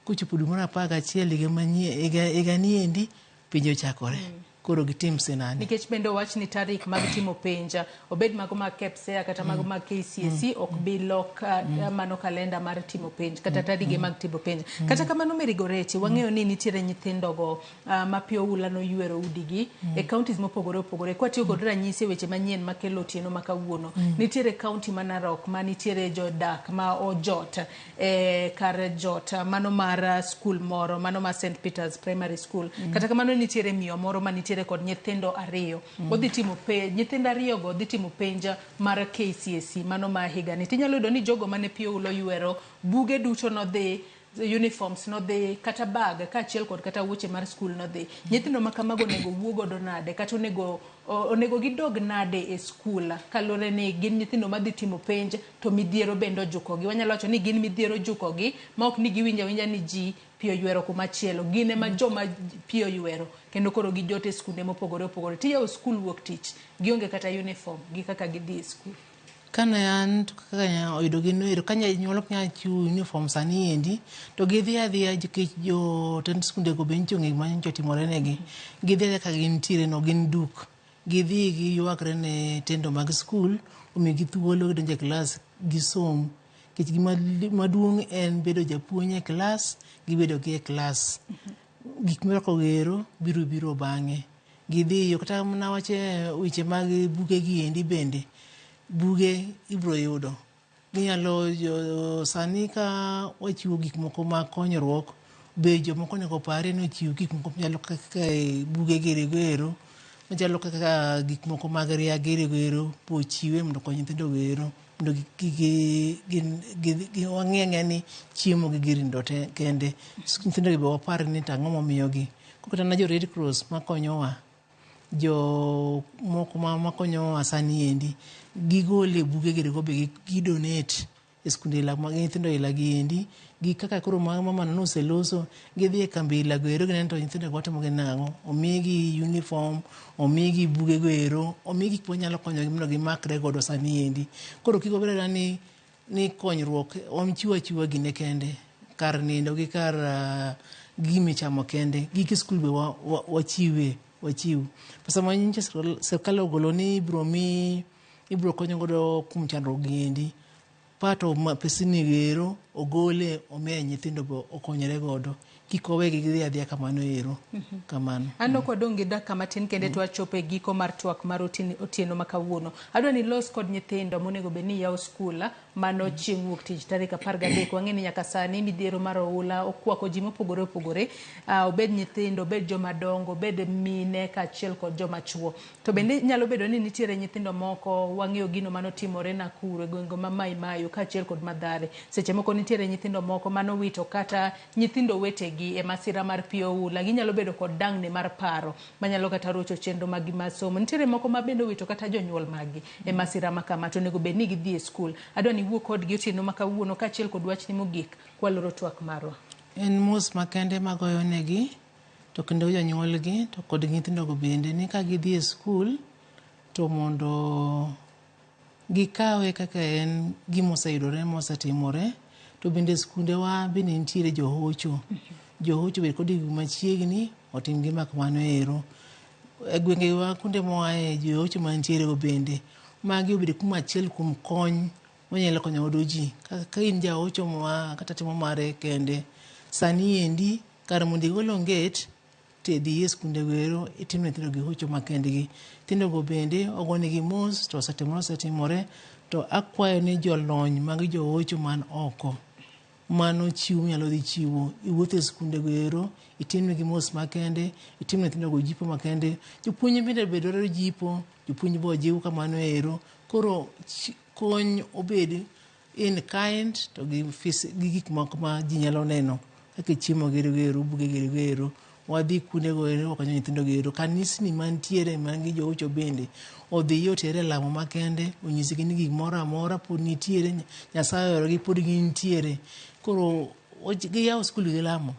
Kochopo dwe mar 11 higa manyien, higa ni endi, penj ochakore. Koro gitim sinani. Nikech bende owach ni tarik mag timo penj, obed mago mag KPSEA kata mago mag KCSE, ok bi lok mano kalenda mar timo penj kata tarige mag timo penj. Kata kamano Mary Goretti, wang'eyo ni nitiere nyithindogo ma pi oula noywero udigi e counties mopogore opogore. Kwatiyo kod ranyisi e weche manyien makelo otieno ma kawuono, nitiere county ma Narok ma nitiere jodak ma ojot e kar jot mano mar skul moro, mano mar St. Peter's Primary School. Kata kamano nitiere miyo moro ma nitiere kod nyithindo ariyo. Odhi timo penj, nyithindo ariyo go dhi timo penj mar KCSE mano ma higani. Tinyalo yudo ni jogo mane pi oula oywero, buge duto nodhi, uniforms nodhi, kata bag kaachiel kod kata wuoche mar skul nodhi. Nyithindo ma kamago onego wuo godo nade kata onego gidog nade e skul kaluwore ni gin nyithindo madhi timo penj to midhiero bende ojukogi. Wanyalo wacho ni gin midhiero ojukogi ma ok ni giwinjo awinja ni ji pi oywero kumachielo. Gin ema joma pi oywero kendo koro gijot e skunde mopogore opogore. Tiyawo skul wuok tich, gionge kata uniform gi kaka gidhi e skul. Kane an to kaka oyudo gi noero, ka janyuol ok nyal chiwo uniform sani endi, to gidhi adhiya nikech jotend skunde go be nyicho ong'e gima nyocha otimore negi. Gidhi adhiya kaka gintiere no, gin duk. Gidhi giywakre ne tendo mag skul, omigi thuolo gidonjo e klas gisom. Nikech gima maduong' en bedo japuonj e klas, gi bedo gi e klas. Gik mirwako ero biro biro bang'e. Gidhi yo kata mana wach weche mag buge gi endi bende, buge ibiro yudo. Ginyalo sani ka wachiwo gik moko mag konyruok, be jomoko onego oparie ni ochiw gik moko machalo kaka buge giri go ero, machalo kaka gik moko mag ria giri go ero, bochiwe mondo okony nyithindo go ero, mondo wang'i ang'iya ni chiemo gi gir nindo kende. Nyithindo gi be wapar ni to ang'o momiyogi. Kata na jo Red Cross makonyowa, jo moko makonyowa sani endi, gigole buge giri go be gidonate e skunde ila mag nyithindo ila giendi gi kaka koro mama noseloso gidhi e kambi ila go ero gineno to nyithindo go watimo gi nang'o, omigi uniform, omigi buge go ero, omigi gik manyalo konyogi mondo gimakre godo sani endi. Koro kik wabed ni ni konyruok wachiwo achiwa gine kende kar nindo gi kar gimichamo kende, gike skul be wachiwe wachiw. Pesa ma nyocha sirkal ogolo ni ibiro mi ibiro konyo godo kuom chandruok giendi, part of pesni ero ogole omiye nyithindo be okonyre godo, kik wawegi gidhi adhiya kamano ero. Kamano. An ok wadong' gi dakika matin kende to wachopo e giko mar twak mar otieno ma kawuono. Adwa ni los kod nyithindo monego bed ni yawo skul mano chieng' wuok tich tarik 13. Wang'e ni nyaka sani midhiero mar oula okwako ji mopogore opogore, obed nyithindo, obed joma dongo, obed mine kaachiel kod joma chuo. To bende nyalo bedo ni nitiere nyithindo moko wang'eyo gino manotimore Nakuru e gwenge ma Mai Mahiu kaachiel kod Mathare. Seche moko nitiere nyithindo moko manowito kata nyithindo wetegi e masira mar pi oula, ginyalo bedo kod dangni mar paro manyalo kata rocho chenro mag gi mar somo. Nitiere moko ma bende owito kata jonyuol maggi e masira ma kama to onego bed ni gidhi e skul. Adwa ni iwuo kodgi otieno ma kawuono kaachiel kod wachni mogik kwaloro twak marwa. En mos makende magoyo negi to kendo jonyuolgi to kod nyithindogo bende ni ka gidhi e skul to mondo gikawe kaka en gima oseyudore mosetimore. To bende skundewa bende nitiere johocho. Johocho bed kod machiegni otim gima kamano ero. E gwengewa kuonde moaye johocho mantiere go bende magi obed kuma achiel kuom kony manyalo konyo godo ji. Ka in jahocho ma kata timo mare kende, sani endi kar mondo igol onget to idhi e skunde go ero itim ne nyithindo gi hocho makendgi. Nyithindo go bende ogonegi mos to osetimore osetimore to akwayo ni jolony mag johocho man oko mano chiwo minyalo dhi chiwo, iwuoth e skunde go ero itimnegi mos makende, itim ne nyithindo go jipo makende. Jopuonj bende be dwaro jipo, jopuonj be ojiw kamano ero. Koro kony obed in kind to gi gik moko ma ji nyalo neno kaka chiemo giri go ero, buge giri go ero. Wadhi kuonde go ero wakonyo nyithindo go ero. Kanisni mantiere man gi johocho bende odhi otere lamo makende, onyisgi ni gimoro amora pod nitiere, Nyasaye oherogi pod gintiere. Koro giyawo skul gi lamo,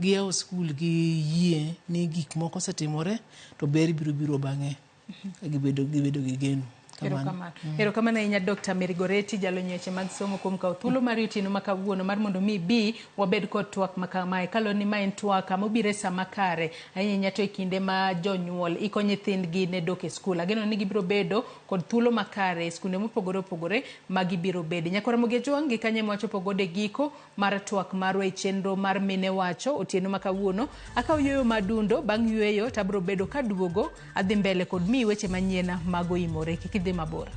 giyawo skul gi yie ni gik moko osetimore to ber biro biro bang'e ka gibedo gi geno. Erokamano. Erokamano ahinya Dr. Mary Goretti, jalony weche mag somo kuom kawo thuolo mar otieno ma kawuono mar mondo mi ibi wabed kod twak ma kamae. Kaluwore ni ma en twak mobiro e sa makare ahinya ahinya to e kinde ma jonyuol iko nyithindgi ne dok e skul. Ageno ni gibiro bedo kod thuolo makare e skunde mopogore opogore ma gibiro bede. Nyakora Ramogi Ojwang' gi kanye mwachopo godo e giko mar twak marwa e chenro mar Mine Wacho otieno ma kawuono. Akawo yueyo madundo, bang' yueyo to abiro bedo kaduogo adhi mbele kod miyi weche manyien mag oimore. Kik idhi mabor.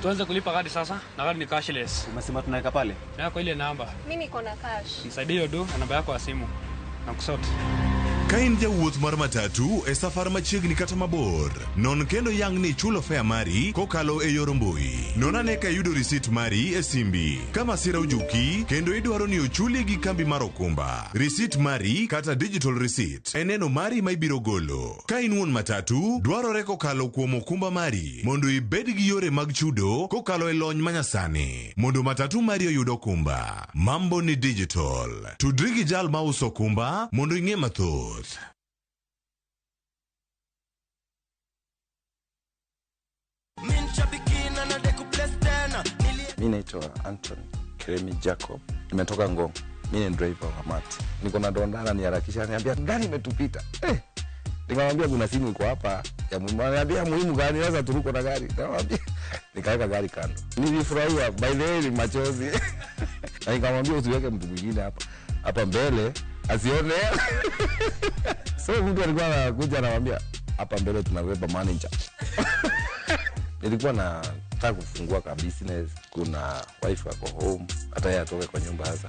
Tuanze kulipa gari sasa, na gari ni cashless. Umesema tunaweka pale? Na kwa ile namba. Mimi niko na cash. Nisaidie hiyo do na namba yako ya simu. Na kusort. Ka in jawuoth mar matatu e safar machiegni kata mabor, non kendo yang ni ichulo fare mari kokalo e yor mbui. Non ane ka iyudo risit mari e simbi. Ka masira ojuki kendo idwaro ni ochuli gi kambi mar okumba, risit mari kata digital receipt en neno mari ma ibiro golo. Ka in wuon matatu, dwarore kokalo kuom okumba mari mondo ibed gi yore mag chudo kokalo e lony manyasani mondo matatu mari oyud okumba. Mambo ni digital. Tudri gi jal mauso okumba mondo ing'e mathoth. Mi naitwa Anton Keremi Jacob, nimetoka Ngong. Mi ni driver wa mati. Niko na donda niharakisha, niambia gari imetupita. Nikamwambia kuna simu iko hapa ya muhimu. Ananiambia muhimu gani? Sasa turuko na gari. Nikamwambia nikaweka gari kando. Nilifurahia, by the way ni machozi. Na nikamwambia usiweke mtu mwingine hapa. Hapa mbele asione. So mtu alikuwa anakuja anamwambia hapa mbele tunabeba manager. Nilikuwa nataka kufungua ka business, kuna wife ako home, hata yeye atoke kwa nyumba sasa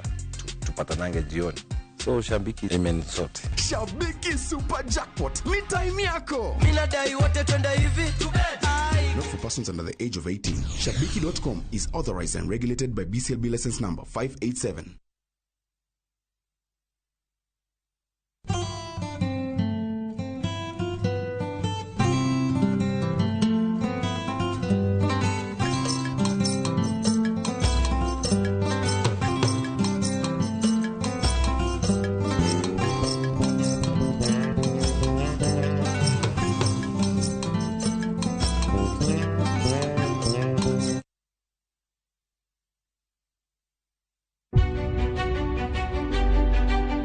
tupatanange jioni. So shabiki imenisort. Shabiki Super Jackpot ni time yako. Minadai wote twende hivi. Not for persons under the age of 18. Shabiki.com is authorized and regulated by BCLB license number 587.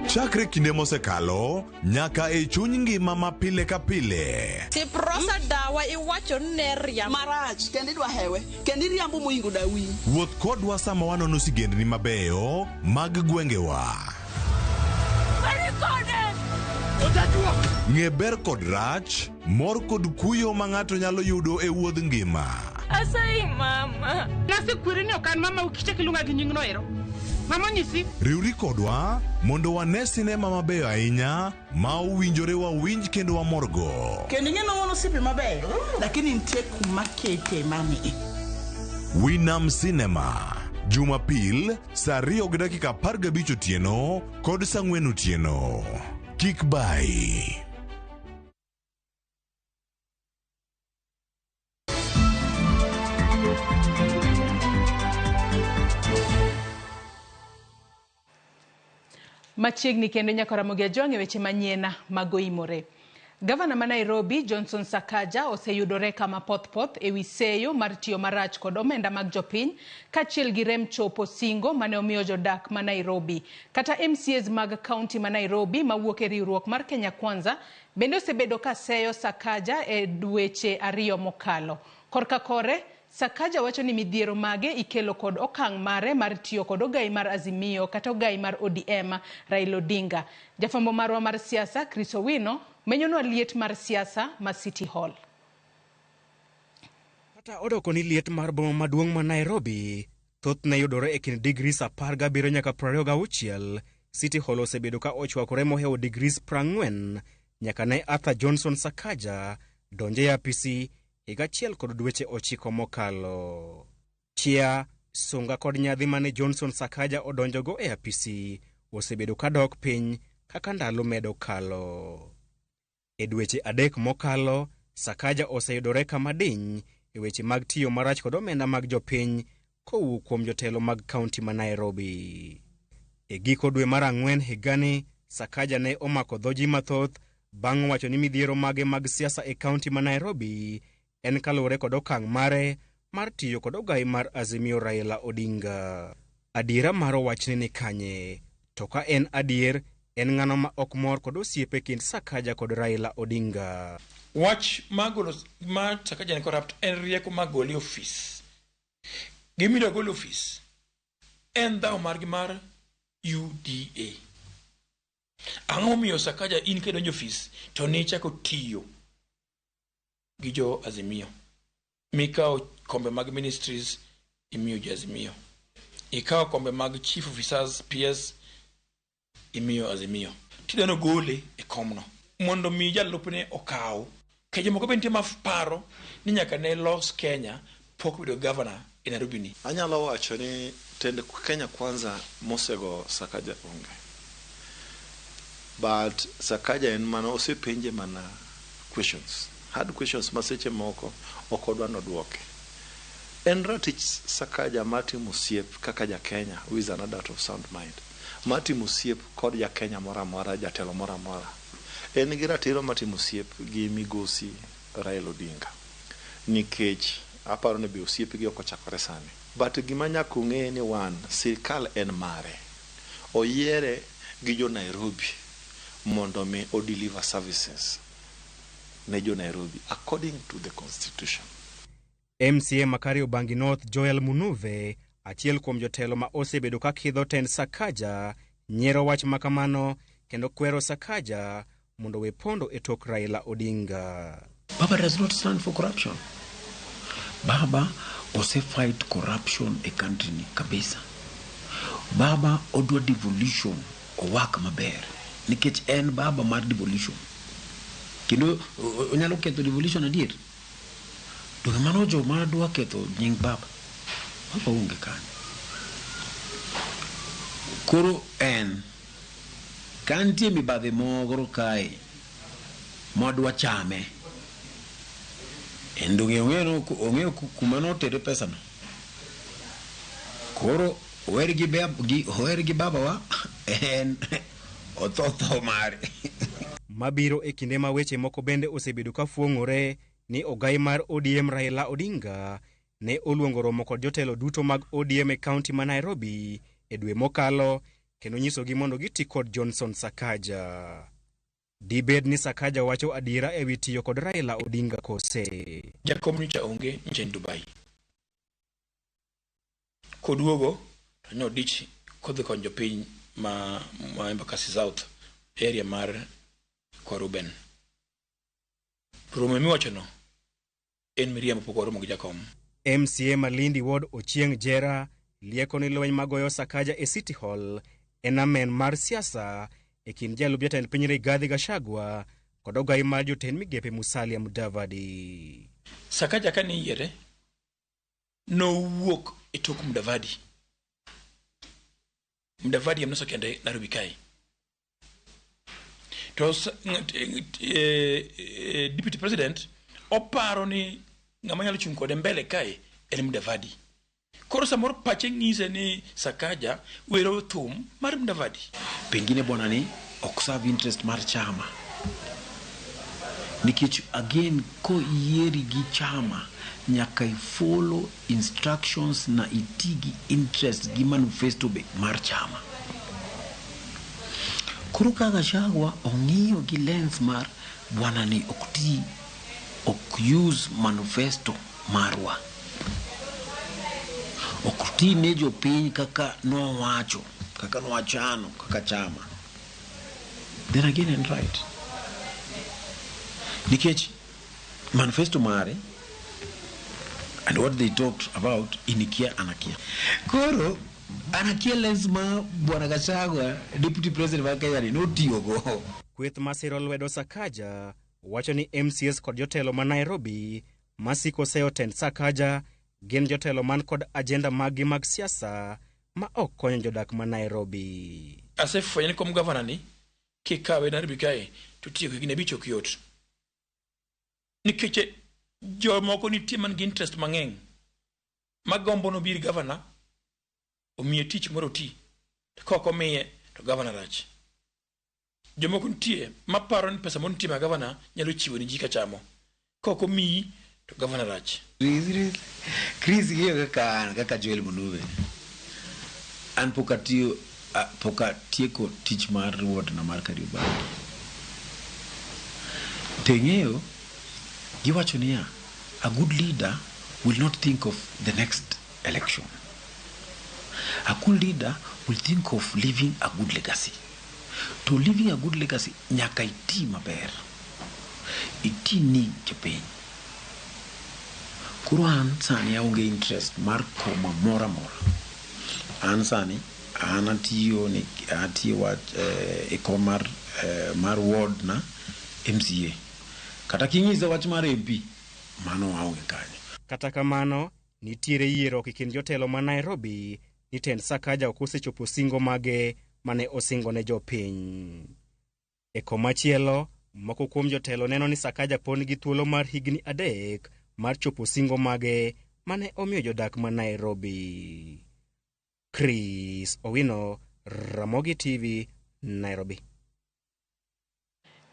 Chakre kinde mosekalo nyaka e chuny ngima ma pile ka pile. Siprosa dawa iwacho ni ne riambo. Marach, kendo idwa hewe, kendo iriambo moingo dawi. Wuoth kodwa sama wanono sigendni mabeyo mag gwengewa. Ng'e ber kod rach, mor kod kuyo ma ng'ato nyalo yudo e wuodh ngima. Asayi mama. Nasekweri ni ok an mama ukichak iluonga gi nyingno ero. Mama nyisi. Riwri kodwa mondo wane sinema mabeyo ahinya ma owinjore wawinj kendo wamorgo. Kendo ing'e ni wan osiepe mabeyo, lakini nitie kuma kete mani. Winam Cinema, Jumapil saa 2:15 otieno kod saa 4 otieno. Kik bai. Machiegni kendo nyaka Ramogi Ajwang' e weche manyien mag oimore. Gavana ma Nairobi Johnson Sakaja oseyudore kama pothpoth ewi seyo mar tiyo marach kod omenda mag jopiny kaachiel gi rem chopo singo mane omiyo jodak ma Nairobi. Kata MCAs mag kaunti ma Nairobi mawuok e riwruok mar Kenya Kwanza bende osebedo ka seyo Sakaja e dweche 2 mokalo. Korka kore, Sakaja wacho ni midhiero mage ikelo kod okang' mare mar tiyo kod ogai mar Azimio kata ogai mar ODM Raila Odinga. Jafwambo marwa mar siasa Chris Owino menyonwa liet mar siasa ma City Hall. Kata odoko ni liet mar boma maduong' ma Nairobi thothne yudore e kind degrees 17 nyaka 26, City Hall osebedo ka ochwakore mohewo degrees 40 nyaka ne Arthur Johnson Sakaja donje e apisi higa 1 kod dweche 9 mokalo. Chia, sunga kod nyadhi mane Johnson Sakaja odonjogo e apisi osebedo ka dok piny kaka ndalo medo kalo. E dweche 3 mokalo, Sakaja oseyudore kama diny e weche mag tiyo marach kod omenda mag jopiny kowuok kuom jotelo mag kaunti ma Nairobi. E giko dwe mar 4 higani, Sakaja ne omako dho ji mathoth bang' wacho ni midhiero mage mag siasa e kaunti ma Nairobi en kaluwore kod okang' mare mar tiyo kod ogai mar Azimio Raila Odinga. Adiera mar wachni ni kanye? To ka en adier, en ng'ano ma ok mor kod osiepe kind Sakaja kod Raila Odinga? Wach magolo ma Sakaja ni corrupt en rieko magole ofis. Gimidwa golo ofis en dhawo margi mar UDA. Ang'o momiyo Sakaja in kidonjo ofis to nichako tiyo gi jo Azimio? Mikawo kombe mag ministries imiyo jo Azimio. Ikawo kombe mag chief officers PS imiyo Azimio. Tidwano gole e komno mondo mi jalupne okaw. Ke jomoko be nitie ma paro ni nyaka ne los Kenya pok bedo governor e Nairobi ni. Anyalo wacho ni tend Kenya Kwanza mosego Sakaja onge. But Sakaja en mana osepenje mana questions. Hard questions ma seche moko ok odwa nodwoke. En ratich Sakaja mar timo osiep kaka ja Kenya who is an adult of sound mind. Mar timo osiep kod ja Kenya moro amora, jatelo moro amora. En gi ratiro mar timo osiep gi migosi Raila Odinga. Nikech aparo ni be osiepgi ok ochakore sani. But gima nyaka ung'e ni wan, sirkal en mare. Oyiere gi jo Nairobi mondo mi o deliver services ne jo Nairobi according to the constitution. MCA ma Kariobangi North Joel Munuve, achiel kuom jotelo ma osebedo ka kidho tend Sakaja, nyiero wach makamano kendo kwero Sakaja mondo we pondo e tok Raila Odinga. Baba does not stand for corruption. Baba ose fight corruption e country ni kabisa. Baba odwa devolution owak maber nikech en baba mar devolution kendo onyalo ketho devolution adier. Donge mano joma dwa ketho nying baba? Baba onge kanyo. Koro en ka nitie mibadhi moro kae madwa chame, en donge ong'eyo kuma notere pesano. Koro oher gi babawa en otho tho mare. Mabiro e kinde ma weche moko bende osebedo ka fuong'ore ni ogai mar ODM Raila Odinga ne oluongo romo kod jotelo duto mag ODM e kaunti ma Nairobi e dwe mokalo kendo nyisogi mondo giti kod Johnson Sakaja. Dibed ni Sakaja wacho adiera ewi tiyo kod Raila Odinga kose? Jakom nyocha onge nyocha en Dubai. Koduogo to nodich kodhi konyo jopiny ma Embakasi South area mar kwa Ruben. Romo miwachono en miriambo, pok waromo gi jakom. MCA Malindi Ward Ochieng' Jera lieko ni lweny magoyo Sakaja e City Hall en amen mar siasa e kind jalup jatend piny Rigathi Gachagua kod ogai mar jotend migepe Musalia Mudavadi. Sakaja kane iyiere nowuok e tok Mudavadi. Mudavadi ema nosekende Nairobi kae. To Deputy President oparo ni ng'ama nyalo chung' kode mbele kae en Mudavadi. Koro samoro pache ng'ise ni Sakaja wero thum mar Mudavadi. Pengine bwana ni ok serve interest mar chama. Nikech again ko yieri gi chama nyaka i follow instructions na iti gi interest gi manifesto be mar chama. Koro ka Gachagua ong'iyo gi lens mar bwana ni ok ti, ok use manifesto marwa. Ok ti ne jopiny kaka nowacho, kaka nowachano, kaka chama. Then again en right. Nikech manifesto mare and what they talked about inikia anakia. Koro anakia lens ma bwana Gachagua Deputy President mar Kenya ni notiyogo. Kweth masiro lwedo Sakaja wacho ni MCS kod jotelo ma Nairobi masiko seyo tend Sakaja gin jotelo man kod agenda maggi mag siasa ma ok konyo jodak ma Nairobi. Asefwenyo ni kom gavana ni kikawe Nairobi kae to tieko higni 5 ok yot. Nikech jomoko nitie man gi interest mang'eny magombo nobir gavana omiye tich moro oti, to ka ok omiye to gavana rach. Jomoko nitie maparo ni pesa moro nitie ma gavana nyalo chiwo ni ji ka chamo, ka ok omiyi to gavana rach. Chris ng'iyo kaka an kaka Joel Munuve. An pok atieko tich mar ward na mar Kariobangi. To ing'eyo giwacho niya, a good leader will not think of the next election. A good leader will think of leaving a good legacy. To leaving a good legacy, nyaka iti maber. Iti ni jopiny. Koro an sani aonge interest mar koma moro amora. An sani an atiyo wach e kom mar ward na MCA. Kata king'isa wach mar MP, mano aonge kanyo. Kata kamano, nitiere yierruok e kind jotelo ma Nairobi ni tend Sakaja ok osechopo singo mage mane osingo ne jopiny. E komachielo, moko kuom jotelo neno ni Sakaja pod nigi thuolo mar higni 3 mar chopo singo mage mane omiyo jodak ma Nairobi. Chris Owino, Ramogi TV, Nairobi.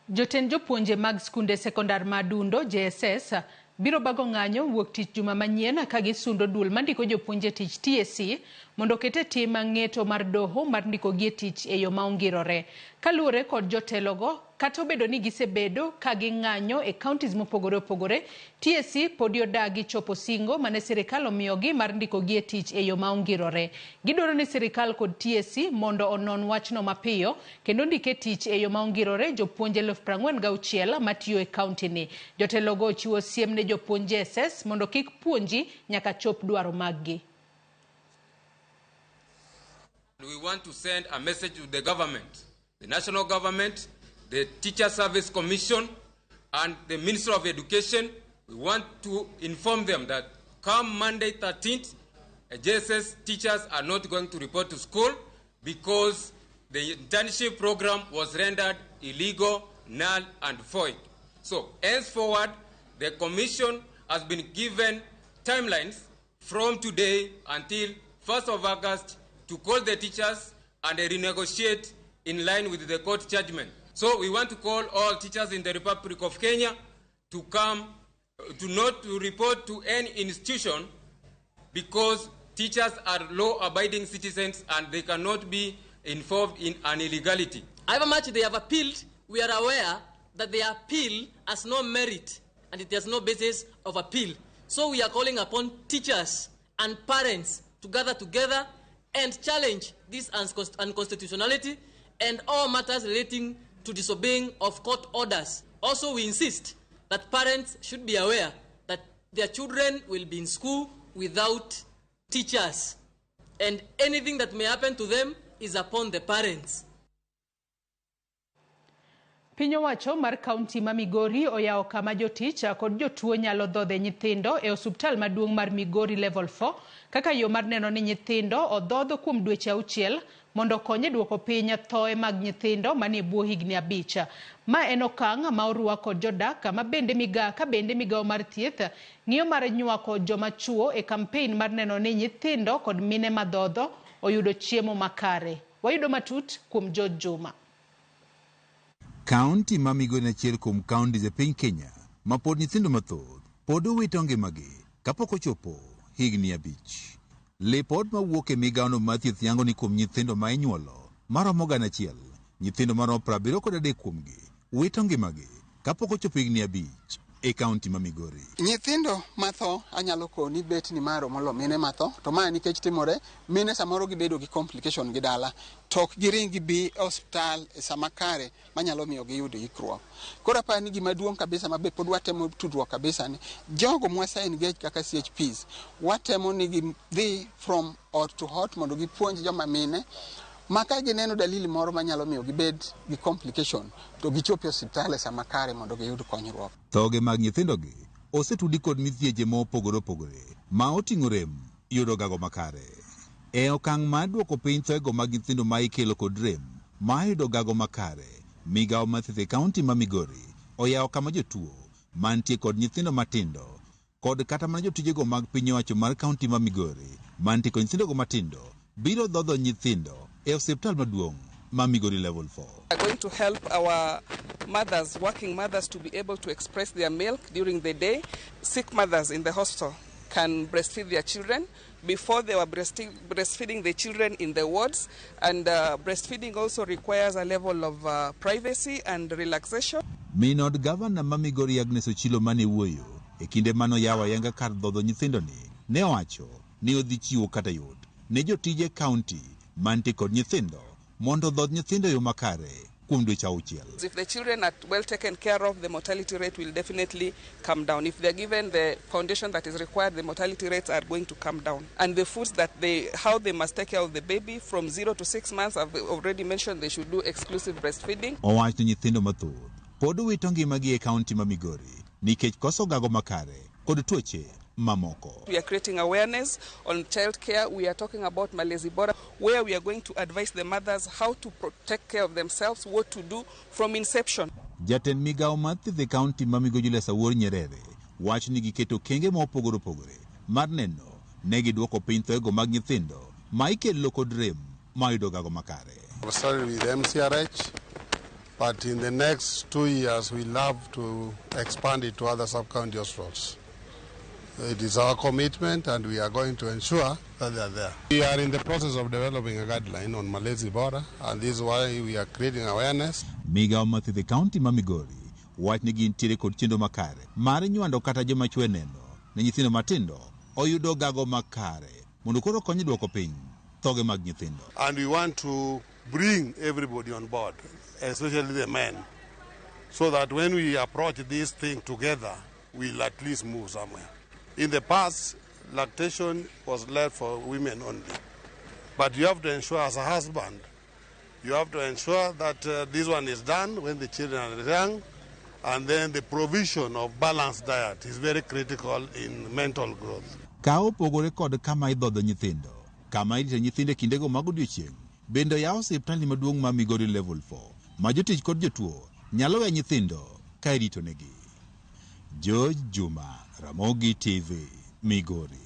Jotend jopuonje mag skunde sekondar ma Dundo JSS biro bago ng'anyo wuok tich juma manyien ka gisundo duol mandiko jopuonje tich TSC mondo oket e tim ng'eto mar doho mar ndikogi e tich e yo ma ongirore. Kaluwore kod jotelogo, kata obedo ni gisebedo ka ging'anyo e counties mopogore opogore, TSC podi odagi chopo singo mane sirikal omiyogi mar ndikogi e tich e yo ma ongirore. Gidwaro ni sirikal kod TSC mondo onon wachno mapiyo kendo ndike tich e yo ma ongirore jopuonj 46,000 matiyo e county ni. Jotelogo ochiwo siem ne jopuonj JSS mondo kik puonji nyaka chop dwaro maggi. We want to send a message to the government, the national government, the Teacher Service Commission, and the Minister of Education. We want to inform them that come Monday 13th, JSS teachers are not going to report to school because the internship program was rendered illegal, null, and void. So, henceforward, the commission has been given timelines from today until 1st of August to call the teachers and renegotiate in line with the court judgment. So we want to call all teachers in the Republic of Kenya to come, to not to report to any institution, because teachers are law-abiding citizens and they cannot be involved in an illegality. However much they have appealed, we are aware that their appeal has no merit and it has no basis of appeal. So we are calling upon teachers and parents to gather together and challenge this unconstitutionality and all matters relating to disobeying of court orders. Also, we insist that parents should be aware that their children will be in school without teachers, and anything that may happen to them is upon the parents. Piny owacho mar kaunti ma Migori oyawo kama jotich kod jotuo nyalo dhodhe nyithindo e osuptal maduong' mar Migori Level 4 kaka yo mar neno ni nyithindo odhodho kuom dweche 6 mondo okony e duoko piny thoe mag nyithindo manie bwo higni 5. Ma en okang' ma orwak kod jodak ma bende migawo mar thieth ng'iyo mar nywako joma chuo e kampein mar neno ni nyithindo kod mine madhodho oyudo chiemo makare. Wayudo matut kuom George Juma. Kaunti ma Migori en achiel kuom kaunti e piny Kenya ma pod nyithindo mathoth pod owito ngimagi kapok ochopo higni 5. Lipot mawuok e migawono mar thieth yango ni kuom nyithindo ma inyuolo maromo 1,000, nyithindo maromo 73 kuomgi wito ngimagi kapok ochopo higni 5 e kaunti ma Migori. Nyithindo matho anyalo koni bet ni maro molo mine matho, to mae nikech timore mine samoro gibedo gi complication gi dala to ok giring gibi e osiptal e sama kare manyalo miyo giyud ikruok. Koro aparo ni gima duong' kabisa mabe pod watemo tudruok kabisa ni jogo mwase engage kaka CHPs watemo ni gidhi from ot to ot mondo gipuonj joma mine ma ka gineno dalili moro manyalo miyo gibed gi complication to gichop e osiptal e sama kare mondo giyud konyruok. Thoge mag nyithindogi osetudi kod midhieche mopogore opogore ma oting'o rem yudo gago makare. E okang' mar duoko piny thoego mag nyithindo ma ikelo kod rem ma yudo gago makare, migawo mar thieth e kaunti ma Migori oyawo kama jotuo mantie kod nyithindo matindo kod kata mana jotijego mag piny owacho mar kaunti ma Migori mantie kod nyithindogo matindo biro dhodho nyithindo e osiptal maduong' ma Migori Level 4. We are going to help our mothers, working mothers, to be able to express their milk during the day. Sick mothers in the hospital can breastfeed their children. Before they were breastfeeding the children in the wards, and breastfeeding also requires a level of privacy and relaxation. Minod Governor ma Migori Agnes Ochilo mane wuoyo e kinde mano yawo ayanga kar dhodho nyithindo ni ne owacho ni odhi chiwo kata yot ne jotije kaunti mantie kod nyithindo mondo dhodh nyithindo e yo makare kuom dweche 6. If the children are well taken care of, the mortality rate will definitely come down. If they're given the foundation that is required, the mortality rates are going to come down. And the foods that how they must take care of the baby from 0 to 6 months, I've already mentioned they should do exclusive breastfeeding. Owacho ni nyithindo mathoth pod owito ngimagi e kaunti ma Migori nikech koso gago makare kod tuoche mamoko. We are creating awareness on child care. We are talking about Malezi Bora, where we are going to advise the mothers how to take care of themselves, what to do from inception. Jatend migawo mar thieth e kaunti ma Migori Julius Awuor Nyerere wacho ni giketo okenge mopogore opogore mar neno ne giduoko piny thoego mag nyithindo ma ikelo kod rem ma yudo gago makare. We started with MCRH, but in the next 2 years we love to expand it to other sub-county hospitals. It is our commitment, and we are going to ensure that they are there. We are in the process of developing a guideline on Malezi Bora, and this is why we are creating awareness. Migawo mar thieth e kaunti ma Migori wach ni gintiere kod chenro makare mar nywando kata joma chwe neno ne nyithindo matindo oyudo gago makare mondo koro kony duoko piny thoge mag nyithindo. And we want to bring everybody on board, especially the men, so that when we approach this thing together, we'll at least move somewhere. In the past, lactation was left for women only. But you have to ensure as a husband, you have to ensure that this one is done when the children are young, and then the provision of balanced diet is very critical in mental growth. Ka opogore kod kama idhodho nyithindo, kama irito nyithindo e kindego mag odiochieng', bende oyaw osiptal maduong' ma Migori Level 4 ma jotich kod jotuo nyalo weyo nyithindo ka iritonegi. George Juma, Ramogi TV, Migori.